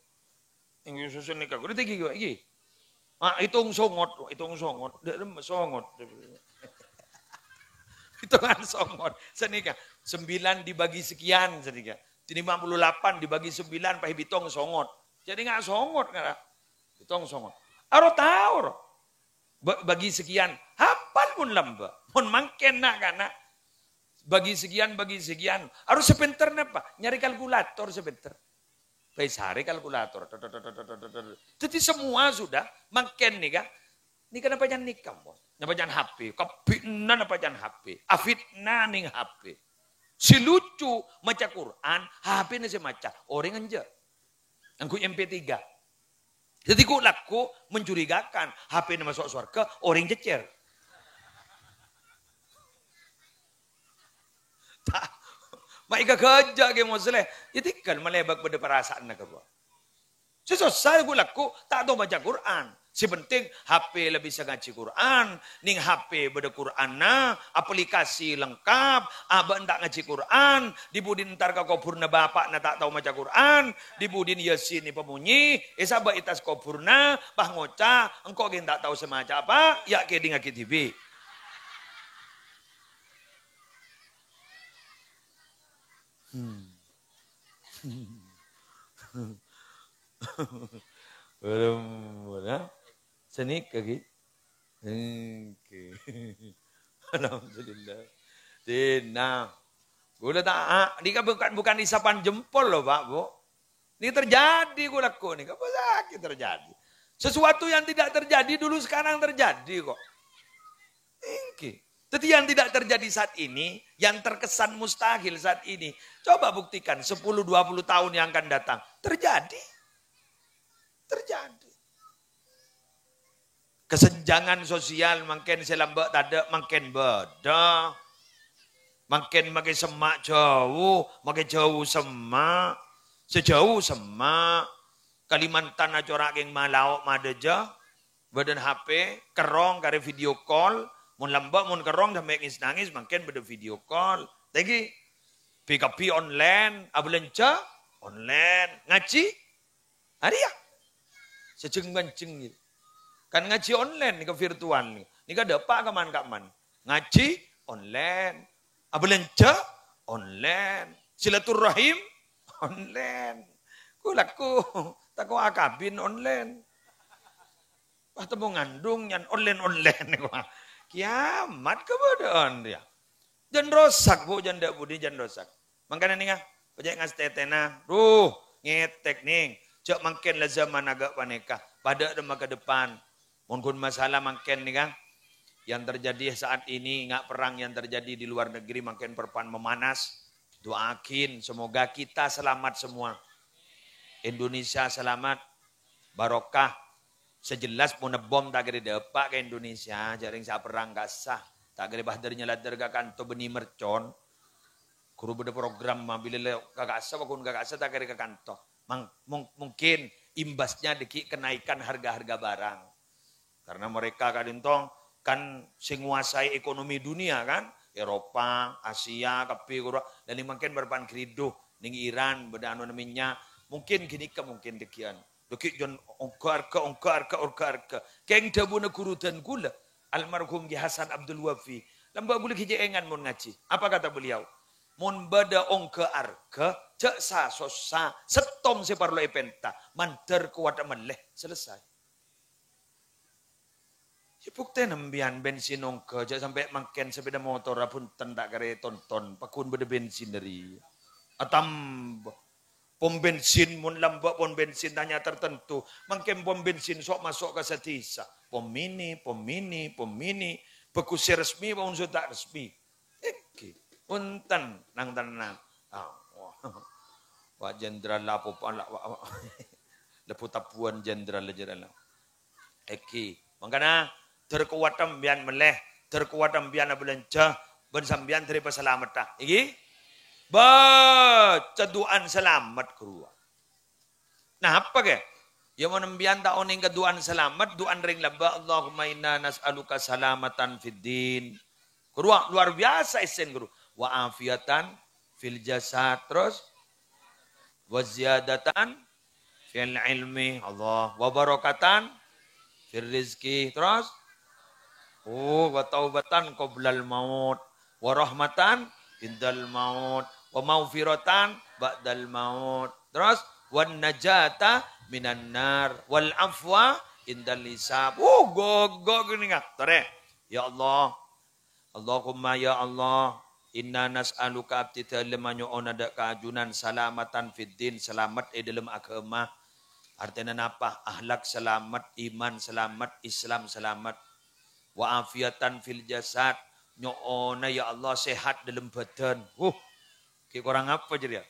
Ing susun nèka, ngerti iki, iki? Ah, hitung songot, hitung songot. Ndak, songot. Hitungan songot. Sanèka, sembilan dibagi sekian sanèka. Jadi lima puluh delapan dibagi sembilan, pas bitong songot. Jadi nggak songot, nggak? Bitong songot. Aro tao, ro. Ba-, bagi sekian, hafal pon lamba'. Mon mangkèn na'-kana'. Bagi sekian, bagi sekian. Aro sè pènter napa? Nyarè kalkulator sè pènter. Bâi sarè kalkulator. Dâddhi semua sudah mangkèn nèka. Nèka napa can nèka, mon? Napa can H P? Kabbhina napa can H P? Afitna nèng H P. Sè lucu, maca Qur'an, H P-na sè maca. Orèng enjâ'. Ngangghuy M P tiga. Dâddhi ghu-lagghu mencurigakan, H P-na maso' sowarghâ, orèng cècèr. Ta-, ma' èkagâjâ' Kè Musleh. Ya, tèngghâl malè bâk bâdâ parasaanna kabâ. Sè sossa ghu-lagghu ta' tao maca Qur'an. Sè penting H P la bisa ngajhi Qur'an, nèng H P bâdâ Qur'anna, aplikasi lengkap, abâ' enta' ngajhi Qur'an, dhi-budhi entar ka kobhurna bapa'na ta' tao maca Qur'an, dhi-budhi Yasin èpamonyè, èsabâ' è attas kobhurna, pas ngoca', "Engko' ghi' ta' tao sè maca apa, ya' kèdingngaghi dhibi'." Hmm. Belum, ya. Sanèka, ghi. Èngghi. Alhamdulillah. Dinah. Ghulâ ta', nèka bukan, bukan isapan jempol loh, Pak, Bu. Ini terjadi, ghulâ, kok nèka. Apa sakit terjadi? Sesuatu yang tidak terjadi dulu sekarang terjadi kok. Èngghi. Jadi yang tidak terjadi saat ini, yang terkesan mustahil saat ini, coba buktikan sepuluh dua puluh tahun yang akan datang. Terjadi. Terjadi. Kesenjangan sosial mangkèn sè lambâ' tadâ' mangkèn bâdâ. Mangkèn makè semma' jhâu, makè jhâu semma'. Sè jhâu semma'. Kalimantan acora' kèng malao' madâjâ. Bâdâna H P, kerrong karè video call. Mon lambâ', mon kerrong sampè' ngis-nangis, mangkèn bâdâ video call. Tèngghi, B K B online, abhâlânjhâ online, ngajhi, arèya. Sajeng-manjeng gitu. Kan ngajhi online nèka virtual nèka. Nèka dâpa' kaman-kaman. Ngajhi online. Abhâlânjhâ online. Silaturrahim online. Ghu-lagghu tako' akabin online. Wah, temmo ngandung nyan online-online. Wah, kiamat kabâdâ'ân rèya. Jân rosak, Bu, jân dâ' budi jân rosak. Mangkana nènga, pajhât ngastètèna. Duh, ngètèk, nèng. Jhâ' mangkèn la zaman aghâ' panèka. Padâ dâmma ka depan. Mon ghun masalah mangkèn nèka, yang terjadi saat ini, nga' perang yang terjadi di luar negeri mangkèn perpan memanas. Doakin, semoga kita selamat semua. Indonesia selamat, barokah. Sè jelas mon bom ta' kèra dâpa' ka Indonesia, jhâ' rèng sè aperrang ka'assa. Ta' kèra bâdâr nyaladdhâr ka kanto bânnè mercon. Ghuru bâdâ program, mabillâ lè-, ka ka'assa, bâghun ka ka'assa, ta' kèra ka kanto. Mang-, mung-, mungkin imbasnya dâggi' kenaikan harga-harga barang. Karena mereka ka'dinto kan sè nguasai ekonomi dunia kan, Eropa, Asia, kabbhi ghuru. Lâ nèng mangkèn bârâmpan ghâridhu, nèng Iran bâdâ anona mènnya'. Mungkin ghânèka mungkin dâggi'ân. Dâggi' jân ongghâ arghâ, ongghâ arghâ, ongghâ arghâ. Kèng dhâbuna ghuru dân ghulâ, almarhum Kè Hasan Abdul Wafi. Lambâ' ghulâ ghi' cè' èngan mon ngajhi. Apa kata beliau? Mon bâdâ ongghâ arghâ, jhâ' sa-sossa, sèttong sè parlo èpènta, mandhâr kowat mellè, selesai. Yâ, buktèna sampèyan bensin ongghâ, jhâ' sampè' mangkèn sepeda motor, bhunten ta' kèra tonton, pagghun bâdâ bensin dâri. Atamba. Pom bensin, mon lambâ' pom bensin hanya tertentu. Mangkèn pom bensin sok-maso' ka sadhisa. Pom mini, pom mini, pom mini. Bhâghus sè resmi, pon sè ta' resmi. Èngghi. Punten, nang-tenang. Ah, wah. Wah, Jenderal lapo pala, wah, wah. Lebu tabuan Jenderal, Jenderal. Èngghi. Mangkana, dhâr kowat sampèyan mellè, dhâr kowat sampèyan abhâlânjhâ, bân sampèyan dhâri pasalameddhâ. Èngghi? Baca du'an salamet, ghuru. Napa, Kè? Yâ, mon sampèyan ta' onèng ka du'an salamet, du'an rèng lambâ', "Allahumma inna nas'aluka salamatan fid din." Ghuru, luar biasa essèna, ghuru. "Wa afiatan fil jasad." Terus? "Wa ziyadatan fil ilmi." Allah. "Wa barakatan fil rizki." Terus? Oh, "wa taubatan qoblal maut." "Wa rahmatan indal maut, wa maghfiratan ba'dal maut." Terus, "wan najata minan nar, wal afwa indal hisab. Wuh, gogo gini nggak? Tore. Ya Allah. Allahumma ya Allah. Inna nas'aluka abdi dalem nyo'ona dha' ka ajunan salamatan fid din, salamet è dhalem agama. Artèna napa? Akhlak salamet, iman salamet, Islam salamet. Wa afiatan fil jasad, nyo'ona ya Allah sehat dhalem bhâdhân. Huh, ghi' korang apa jârèya?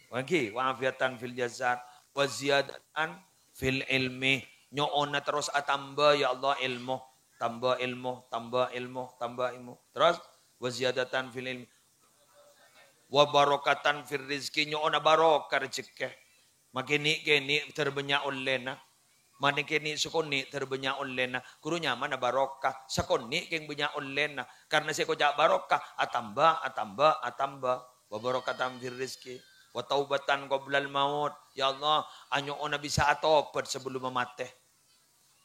Lagi, wa afiatan fil jasad, wa ziyadatan fil ilmi, nyo'ona terros atamba ya Allah ilmu, tamba ilmu, tamba ilmu, tamba ilmu. Terros, wa ziyadatan fil ilmi, wa barakatan fir rizki, nyo'ona barokah rejekkè. Makè nè'-kènè' ter bânnya' ollèna. Makè nè' sakonè' ter bânnya' ollèna. Ghuru nyamana barokah. Sakonè' kèng bânnya' ollèna. Karna sè èkoca' barokah, atamba, atamba, atamba. Wa barakatan fir rizki. Wa taubatan qoblal maut. Ya Allah, anyo'ona bisa atobhât sabellumma matè.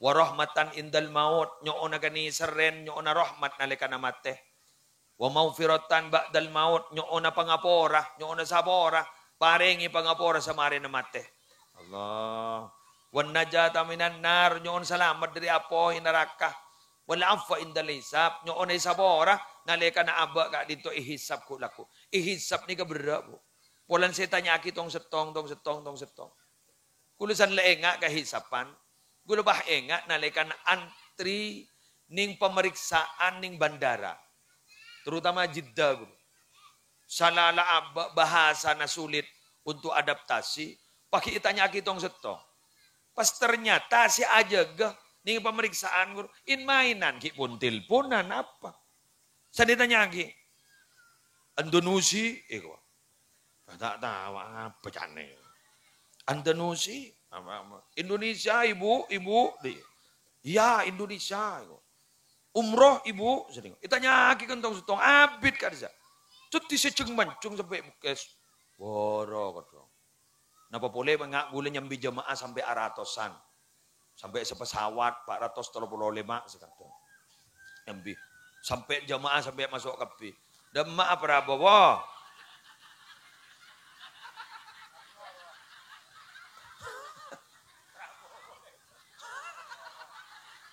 Wa rahmatan indal maut. Nyo'ona kanèserrèn, nyo'ona rahmat nalèkana matè. Wa maghfiratan ba'dal maut, nyo'ona pangapora, nyo'ona sapora, parèngè pangapora samarèna matè. Allah. Wan najata minan nar, nyo'on salamet dâri apoy naraka. Wal afwa indal hisab, nyo'ona èsapora nalèkana abâ' ka'dinto èhisab ghu'-lagghu'. Èhisab nèka berrâ', Bu. Polana sè ètanya'aghi tong-settong, tong-settong, tong-settong. Kaulâ san la enga' ka hisaban. Kaulâ pas enga' nalèkana antri nèng pemeriksaan nèng bandara. Terutama Jeddah, ghuru. Sala la ab-, bahasana sulit untuk adaptasi, pas ghi' ètanya'aghi tong-settong. Pas ternyata sè ajâgâ nèng pemeriksaan, ghuru, in-mainan, ghi' pon-telponan apa. San ètanya'aghi, "Andanusi?" Èko. Ta' tao apa ca'na. "Andanusi?" Apa, apa? "Indonesia, Ibu, Ibu?" Di. "Iya, Indonesia," èko. "Umroh, Ibu?" Sè nèko. Ètanya'aghi kan tong-settong abit ka'dissa'. Dhâddhi sè jhâng-manjhâng sampè' bukkes. Boro kodhung. Napa polè nga' kaulâ nyambi jamaah sampè' aratosan. Sampè' sapesawat, pa' ratos tello polo lèma' sakadhâng. Nyambi. Sampè' jamaah sampè' maso' kabbhi. Dâ' emma'a Prabowo.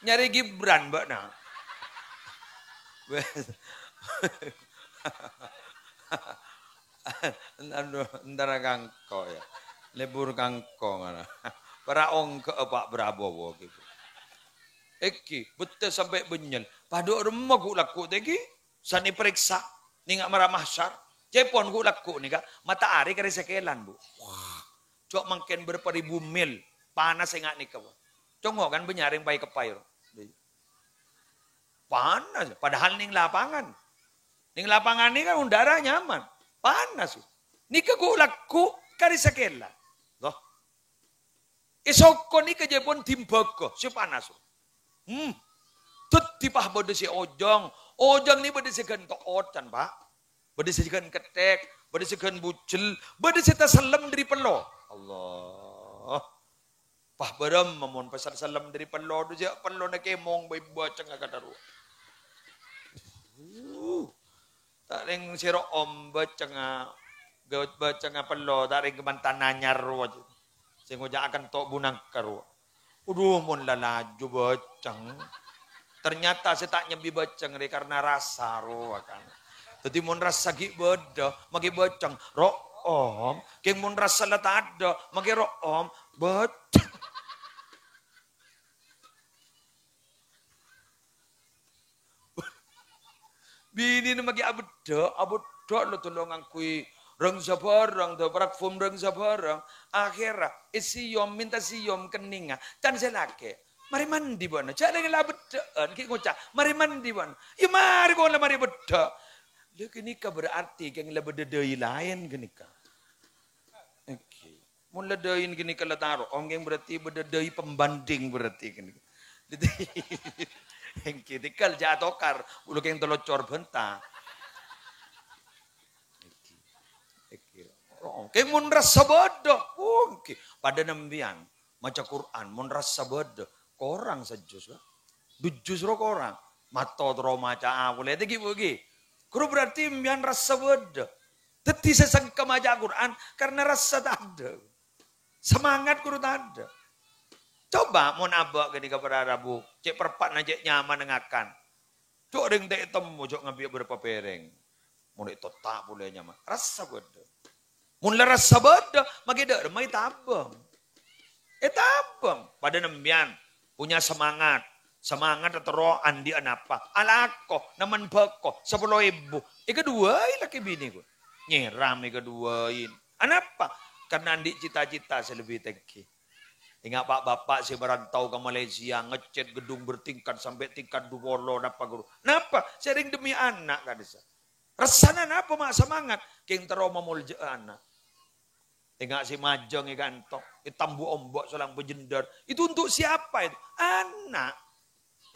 Nyarè Gibran bâ'na. Wes. Anu, entara ka engko', ya. Lebur ka engko' ngara. Para ongghâ Pak Prabowo, gitu. Èngghi, bettè sampè' bânnyèl. Padâ remma ghu'-lagghu' tèngghi. San èparèksa, nèng mara mahsyar. Cèpon ghu'-lagghu' nèka, matahari karè sakèlan, Bu. Wah, co' mangkèn berapa ribu mil panas enga' nèka, Bu. Congo' kan bânnya' rèng paè-kepaè, ro. Panas, padahal nèng lapangan. Nèng lapangan nèka udara nyaman. Panas. Nèka ghu'-lagghu' karè sakèlan. Loh. È soko nèka jhâ' pon dimbaga, sè panas. Hmm. Dhâddhi pas bâdâ sè ojâng. Ojâng nèka bâdâ sè ghân to'ot, can, Pak. Bâdâ sè ghân ketthèk, bâdâ sè ghân bujel, bâdâ sè tasellem dâri pello. Allah. Pas bârâmma mon pas tasellem dâri pello, dhu jhâ' pellona kèmong bâi bâcengnga kadhâruwâ. Uh. Ta' rèng sè ro'om bâcengnga, gawat bâcengnga pello, ta' rèng kamantan anyar rowa. Sè ngoca'aken to' bunangka rowa. Adhu, mon la laju bâceng. Ternyata sè ta' nyambi bâceng rè karna rassa rowa kan. Dhâddhi mon rassa ghi' bâdâ, makè bâceng, ro'om. Kèng mon rassa la tadâ', makè ro'om, bâceng. Binèna maghi abeddhâ', abeddhâ' lo-, dolo ngangghuy rèng sabhârâng, dâ-, parfum rèng sabhârâng. Akhèrra èsèyom, mènta sèyom kennèngnga. Can sè lakè', "Marè mandi bâ'na." Jhâ' lèng la abeddhâ'ân, ghi' ngoca', "Marè mandi bâ'na." "Yâ marè, kaulâ marè beddhâ'." Lha, ghânèka berarti kèng la bâdâ dâi laèn ghânèka. Oke. Mon la dâina ghânèka la taro, ongghâ berarti bâdâ dâi pembanding berarti ghânèka. Dhâddhi, èngghi, tèngghâl jhâ' atokar, bulu kèng tello cor bhânta. Èngghi, èngghi. Oh, kèng mon rassa bâdâ, oh, èngghi. Padâ nambiyân maca Qur'an, mon rassa bâdâ, korang sajjus, Pak. Dujjus ro korang. Mato terro maca'a polè, tèngghi, Bu, ghi. Ghuru berarti mbiyan rassa bâdâ. Dhâddhi sè sengka maca Qur'an karna rassa tadâ'. Semangat ghuru tadâ'. Coba mon abâ' ghânèka para rabu, cè' perpa'na cè' nyamana ngakan. Jhâ' rèng ta' ètemmo, jhâ' ngabiya bârâmpa pèrèng. Mon ètotta' polè nyamana, rassa bâdâ. Mon la rassa bâdâ, makè dâ' remma ètabâng. Ètabâng. Padâ nèmbiyân punya semangat. Semangat terro andi'â napa? Alako, nemmen bhâko, sapolo èbu. Èkaduwâi lakè binè, ghu. Nyèram èkaduwâi. Anapa? Karna andi' cita-cita sè lebbi tèngghi. Enga' pa'-bapa' sè merantau ka Malaysia, ngecet gedung bertingkat sampai tingkat dua puluh, napa, ghu? Napa? Sèrèng demi ana' ka'dissa'. Rassana napa ma' semangat? Kèng terro mamoljâ'â ana'. Enga' sè majâng è kanto, ètambu ombo' solang pajendar. Itu untuk siapa itu? Ana'.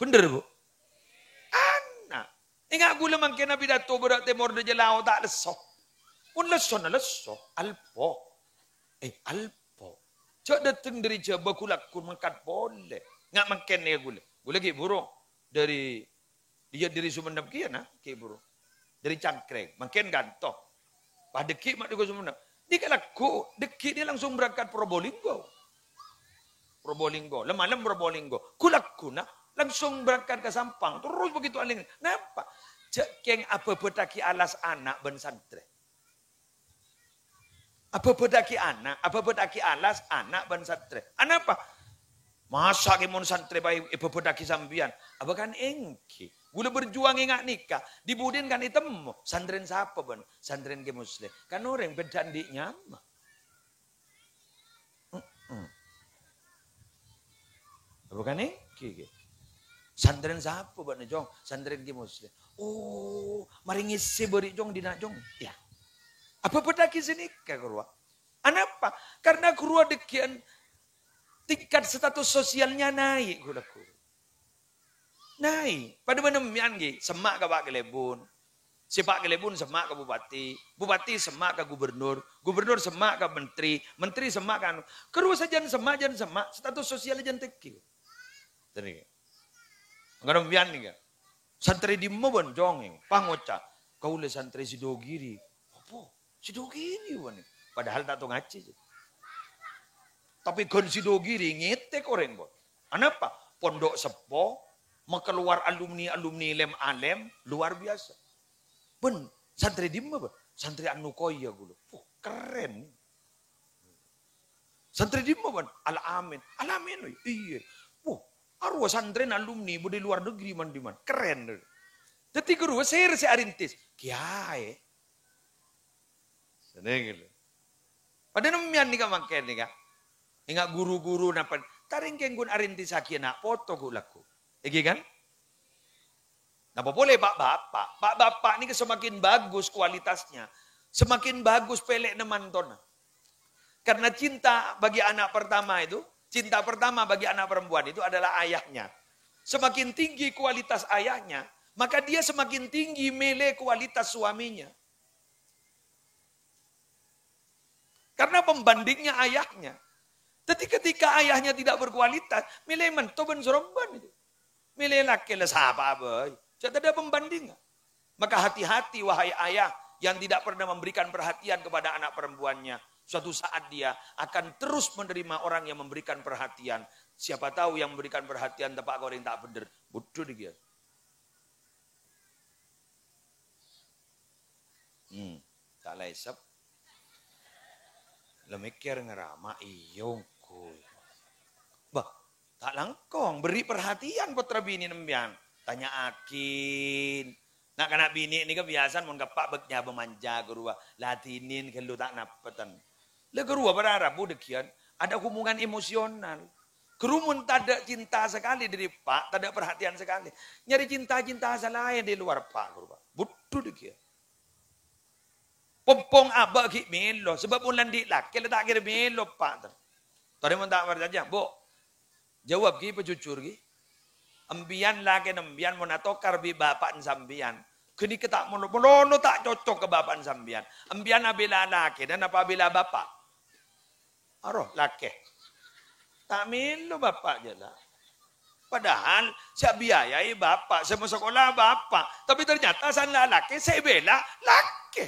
Bhender, Bu? Ana'. Enga' ghulâ mangkèn apidato bârâ' tèmor dâjâ lao ta' lesso. Mon lessona lesso, alpo. Eh, alpo. Jhâ' dâteng dâri Jhâbâ ghulâ-ghulâ mangkat polè. Enga' mangkèn nèka ghulâ. Ghulâ ghi' buru dâri, iyâ dâri Songennep kèya, na, ghi' buru. Dâri Cangkreng. Mangkèn kanto. Pas dâgghi' ma' dâgghi' Songennep. Nèka lagghu', dâgghi' nèka langsung berangkat Probolinggo. Probolinggo, lem-malem Probolinggo. Ghu-lagghuna langsung berangkat ka Sampang. Terus begitu aling. Napa? Jhâ' kèng abhâbhâttaghi alas ana' bân santrè. Abhâbhâttaghi ana', abhâbhâttaghi alas ana' bân santrè. Anapa? Masa' kè mon santrè bhâi èbhâbhâttaghi sampèyan? Abâ kan èngghi. Ghulâ berjuang enga' nèka. Dhi-budhina kan ètemmo. Santrèna sapa bân? Santrèna Kè Musleh. Kan orèng bhidhâ andi' nyama. Heeh. Bukan, eh? Ghi, ghi. Santrèna sapa bâ'na, Cong? Santrèna Kè Musleh. Oh, marè ngèssè bâri', Cong, dinna', Cong. Iyâ. Abhâbhâttaghi sanèka, ghâruwa. Anapa? Karna ghâruwa dâgghi'ân tingkat status sosialnya naik, ghulâ-ghulâ. Naè, padâ bân sampèyan, ghi, semma' ka Pa' Kalèbun. Sè Pa' Kalèbun semma' ka Bupati, Bupati semma' ka Gubernur, Gubernur semma' ka Menteri, Menteri semma' ka anu. Ghâruwa sajân semma', jân semma', status sosial jân tèngghi. Tèngghi. Mangkana sampèyan nèka. Santrè dimma bân, Cong, pas ngoca', "Kaulâ santrè Sidogiri." Apa? Sidogiri, bân. Padahal ta' tao ngajhi. Tapè ghân Sidogiri ngètèk orèng, bân. Anapa? Pondok seppo, makaluar alumni-alumni lem-alem, luar biasa. Bân, santrè dimma, bân? Santrè Annukoya ghulâ. Wah, keren. Santrè dimma, bân? Al-Amin. Al-Amin, wi? Iyâ. Wah, arowa santrèna alumni bâdâ è luar negeri, man-, dimman. Keren. Dâddhi ghâruwa sèra sè arintis? Kiyaè. Seneng lho. Padâ sampèyan nèka mangkèn nèka. Enga' ghuru-ghuru napa? Tarèng kèng ghun arintissaghi ana' poto ghu-lagghu. Èngghi kan? Napa polè, Pa'-bapa'? Pa'-bapa' nèka semakin bagus kualitasnya, semakin bagus pèlèna mantona. Karena cinta bagi anak pertama itu, cinta pertama bagi anak perempuan itu adalah ayahnya. Semakin tinggi kualitas ayahnya, maka dia semakin tinggi mèlè kualitas suaminya. Karena pembandingnya ayahnya. Jadi ketika ayahnya tidak berkualitas, mèlè mènto bân sorombân itu. Mèlè lakè la sapa bhâi. Jhâ' tadâ' pembandingan. Maka hati-hati, wahai ayah yang tidak pernah memberikan perhatian kepada anak perempuannya. Suatu saat dia akan terus menerima orang yang memberikan perhatian. Siapa tahu yang memberikan perhatian teppa' ka orèng ta' bhender. Budhu dhi kèya. Hmm, ta' la èsep. La mèkkèr ngarama, iyâ ongghu. Bah, ta' langkong, beri perhatian pottra binè' sampèyan. Tanya'aghi. Na'-kana' binè' nèka biyasana mon ka eppa' bâk nyabâ manja ghâruwa, ladhinè ghâllu ta' napa ten. La ghâruwa para rabu dâgghi'ân, ada hubungan emosional. Ghâruwa mon tadâ' cinta sakalè dâri eppa', tadâ' perhatian sakalè. Nyarè cinta-cinta sè laèn è luar eppa' ghâruwa. Budhu dâgghi'ân. Pong-pong abâ' ghi' mèlo, sabâb mon la andi' lakè la ta' kèra mèlo eppa' ten. Torè mon ta' parcajâ, Bu. Jawab ghi, pajhujhur ghi. Empèyan lakèna empèyan mon atokar bi' bapa'na sampèyan, ghânèka ta' molo-, malolo ta' cocok ka bapa'na sampèyan. Empèyan abhilâ lakèna napa abhilâ bapa'? Aro, lakè. Ta' mèlo bapa' jâ la. Padahal sè abiayaè bapa', sè masakola bapa', tapè ternyata san la-, lakè sè èbhilâ lakè.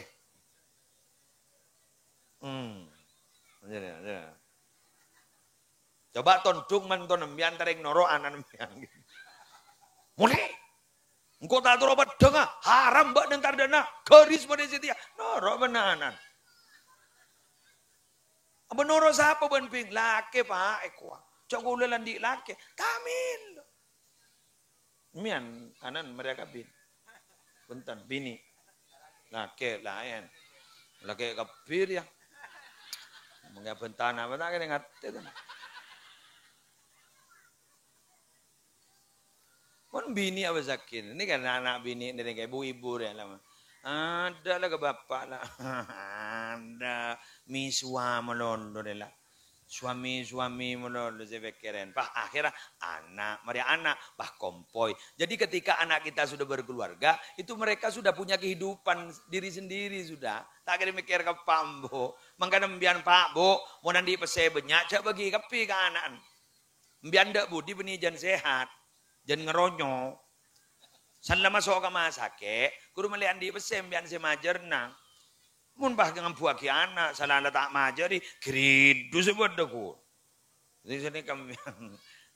Hmm. Jâ, jâ. Coba tondhuk manto sampèyan terrèng noro' ana' sampèyan. Molè. Engko' ta' toro' peddhângnga, haram bâ'na entar dâ'na, garis polè satèya. Noro' bâ'na ana'. Apa noro' sapa bân bhing? Lakè, Pa', èkowa. Jhâ' kaulâ la andi' lakè. Kamèlo. Sampèyan ana' marè akabin. Bhunten, binè'. Lakè laèn. Lakè kabbhi rèya. Mangkè bhântana apa ta' kèra ngartè to. Mon binè' apa sakèn? Ini kan ana' binè' nèka bu-ibu rè la. Adâ' la ka bapa' la. Adâ' misuwa malolo rè la. Suami-suami malolo sè pèkkèran. Pas akhirnya ana', marè ana', pas kompoy. Jadi ketika anak kita sudah berkeluarga, itu mereka sudah punya kehidupan diri sendiri sudah. Ta' kèra mèkkèr ka pa' embu'. Mangkana sampèyan pa', Bu, mon andi' pèssè bânnya', jhâ' bâgi kabbhi ka ana'na. Sampèyan dâ' budi bânnè jân sehat, jân ngaronyo. San la maso' ka masakè', kodhu mellè andi' pèssè sampèyan sè majârna. Mon pas ngambuwâghi ana', sala la ta' majâri, gridhu sè bâdâ, Gu. Jadi sini kami,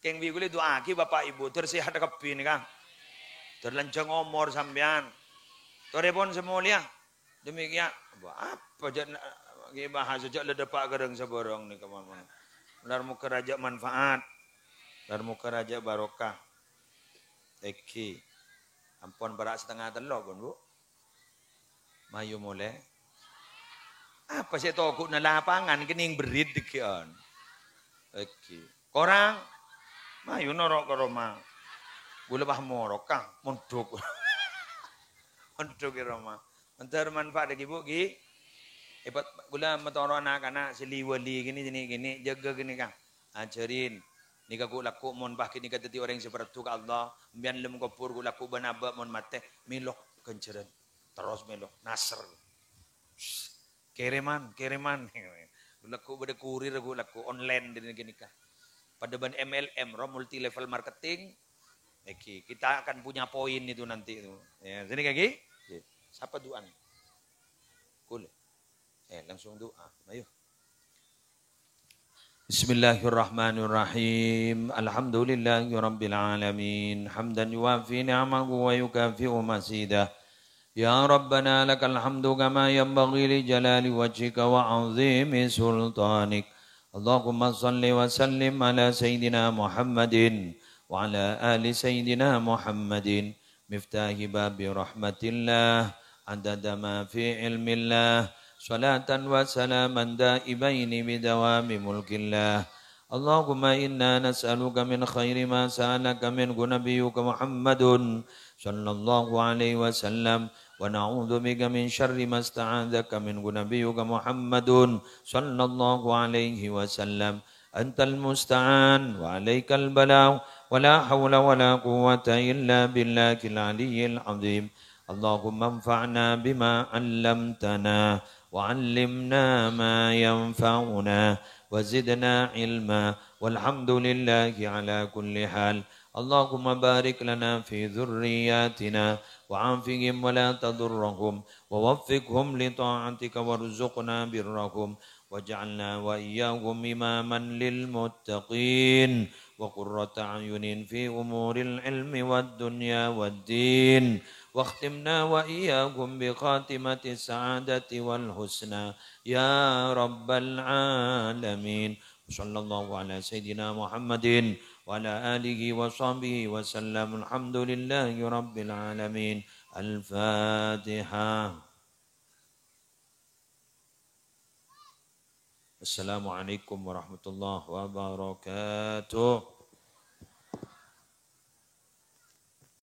kèng bi' kulâ du'aaghi bapa' ibu, tor sehat kabbhi nèka. Tor lanjhâng omor sampèyan. Torèpon sè molèya. Demikian, apa jâ' na-, ghi bahasa jâ' la dâpa' ka rèng sabârâng nèka, mama. Lar moghâ rajâ manfaat. Lar moghâ rajâ barokah. Èngghi. Ampon para' satengnga tello', pon, Bu. Mayu molè. Apa sè togu'na lapangan kènèng berrit dâgghi'ân. Èngghi. Korang? Mayu noro' ka roma. Ghulâ pas moro' ka mondhuk. Mondhuk è roma. Mandhâr manfaat ghi, Bu, ghi. Èpat ghulâ matoro' na'-kana' sè li-wali kènè, kènè, kènè, jâgâ kènè, Kang. Ajhârin. Nèka ghu-, lagghu' mon pas ghânèka dhâddhi orèng sè parlo ka Allah, sampèyan lem kobhur ghu-, lagghu' bân abâ' mon matè, mèlo ghânjhârân. Terros mèlo, nasr. Kiriman, kiriman. Lagghu' bâdâ kurir, ghu-, lagghu' online dâri ghânèka. Padâ bân M L M, ro, multi level marketing. Èngghi, kita akan punya poin itu nanti itu. Ya, sini kaki. Sapa du'an? Kul. Eh, langsung du'a. Ayo. Bismillahirrahmanirrahim. Alhamdulillahirabbil alamin. Hamdan yuwafi ni'amahu wa yukafi'u mazidah. Ya Rabbana lakal hamdu kama yanbaghi li jalali wajhika wa 'azimi sultanik. Allahumma shalli wa sallim ala Sayyidina Muhammadin wa ala ali Sayyidina Muhammadin. Miftahi babi rahmatillah, adada ma fi ilmillah, salatan wa salaman daimaini bidawami mulkillah. Allahumma inna nas'aluka min khairi ma sa'alaka minhu nabiyyuka Muhammadun sallallahu alaihi wasallam, wa na'udzubika min syarri ma ista'adzaka minhu nabiyyuka Muhammadun sallallahu alaihi wasallam. Antal musta'an wa alaikal balagh, wa la haula wa la quwwata illa billahil aliyyil azim. Allahumma anfa'na bima 'allamtana, wa 'allimna ma yanfa'una, wa zidna ilma, walhamdulillahi ala kulli hal. Allahumma barik lana fi dzurriyyatina, wa 'afihim wa la tadurrahum, wa waffiqhum li ta'atika warzuqna birrahum, waj'alna wa iyyahum imaman lil muttaqin, wa qurrata a'yunin fi umuril ilmi wad dunya wad din, wakhtimna wa iyyahum bi khatimatis sa'adati wal husna, ya rabbal alamin. Wa sallallahu ala sayyidina Muhammadin wa ala alihi wa sahbihi wa sallam. Alhamdulillahi rabbil alamin. Al-Fatihah. Assalamualaikum warahmatullahi wabarakatuh.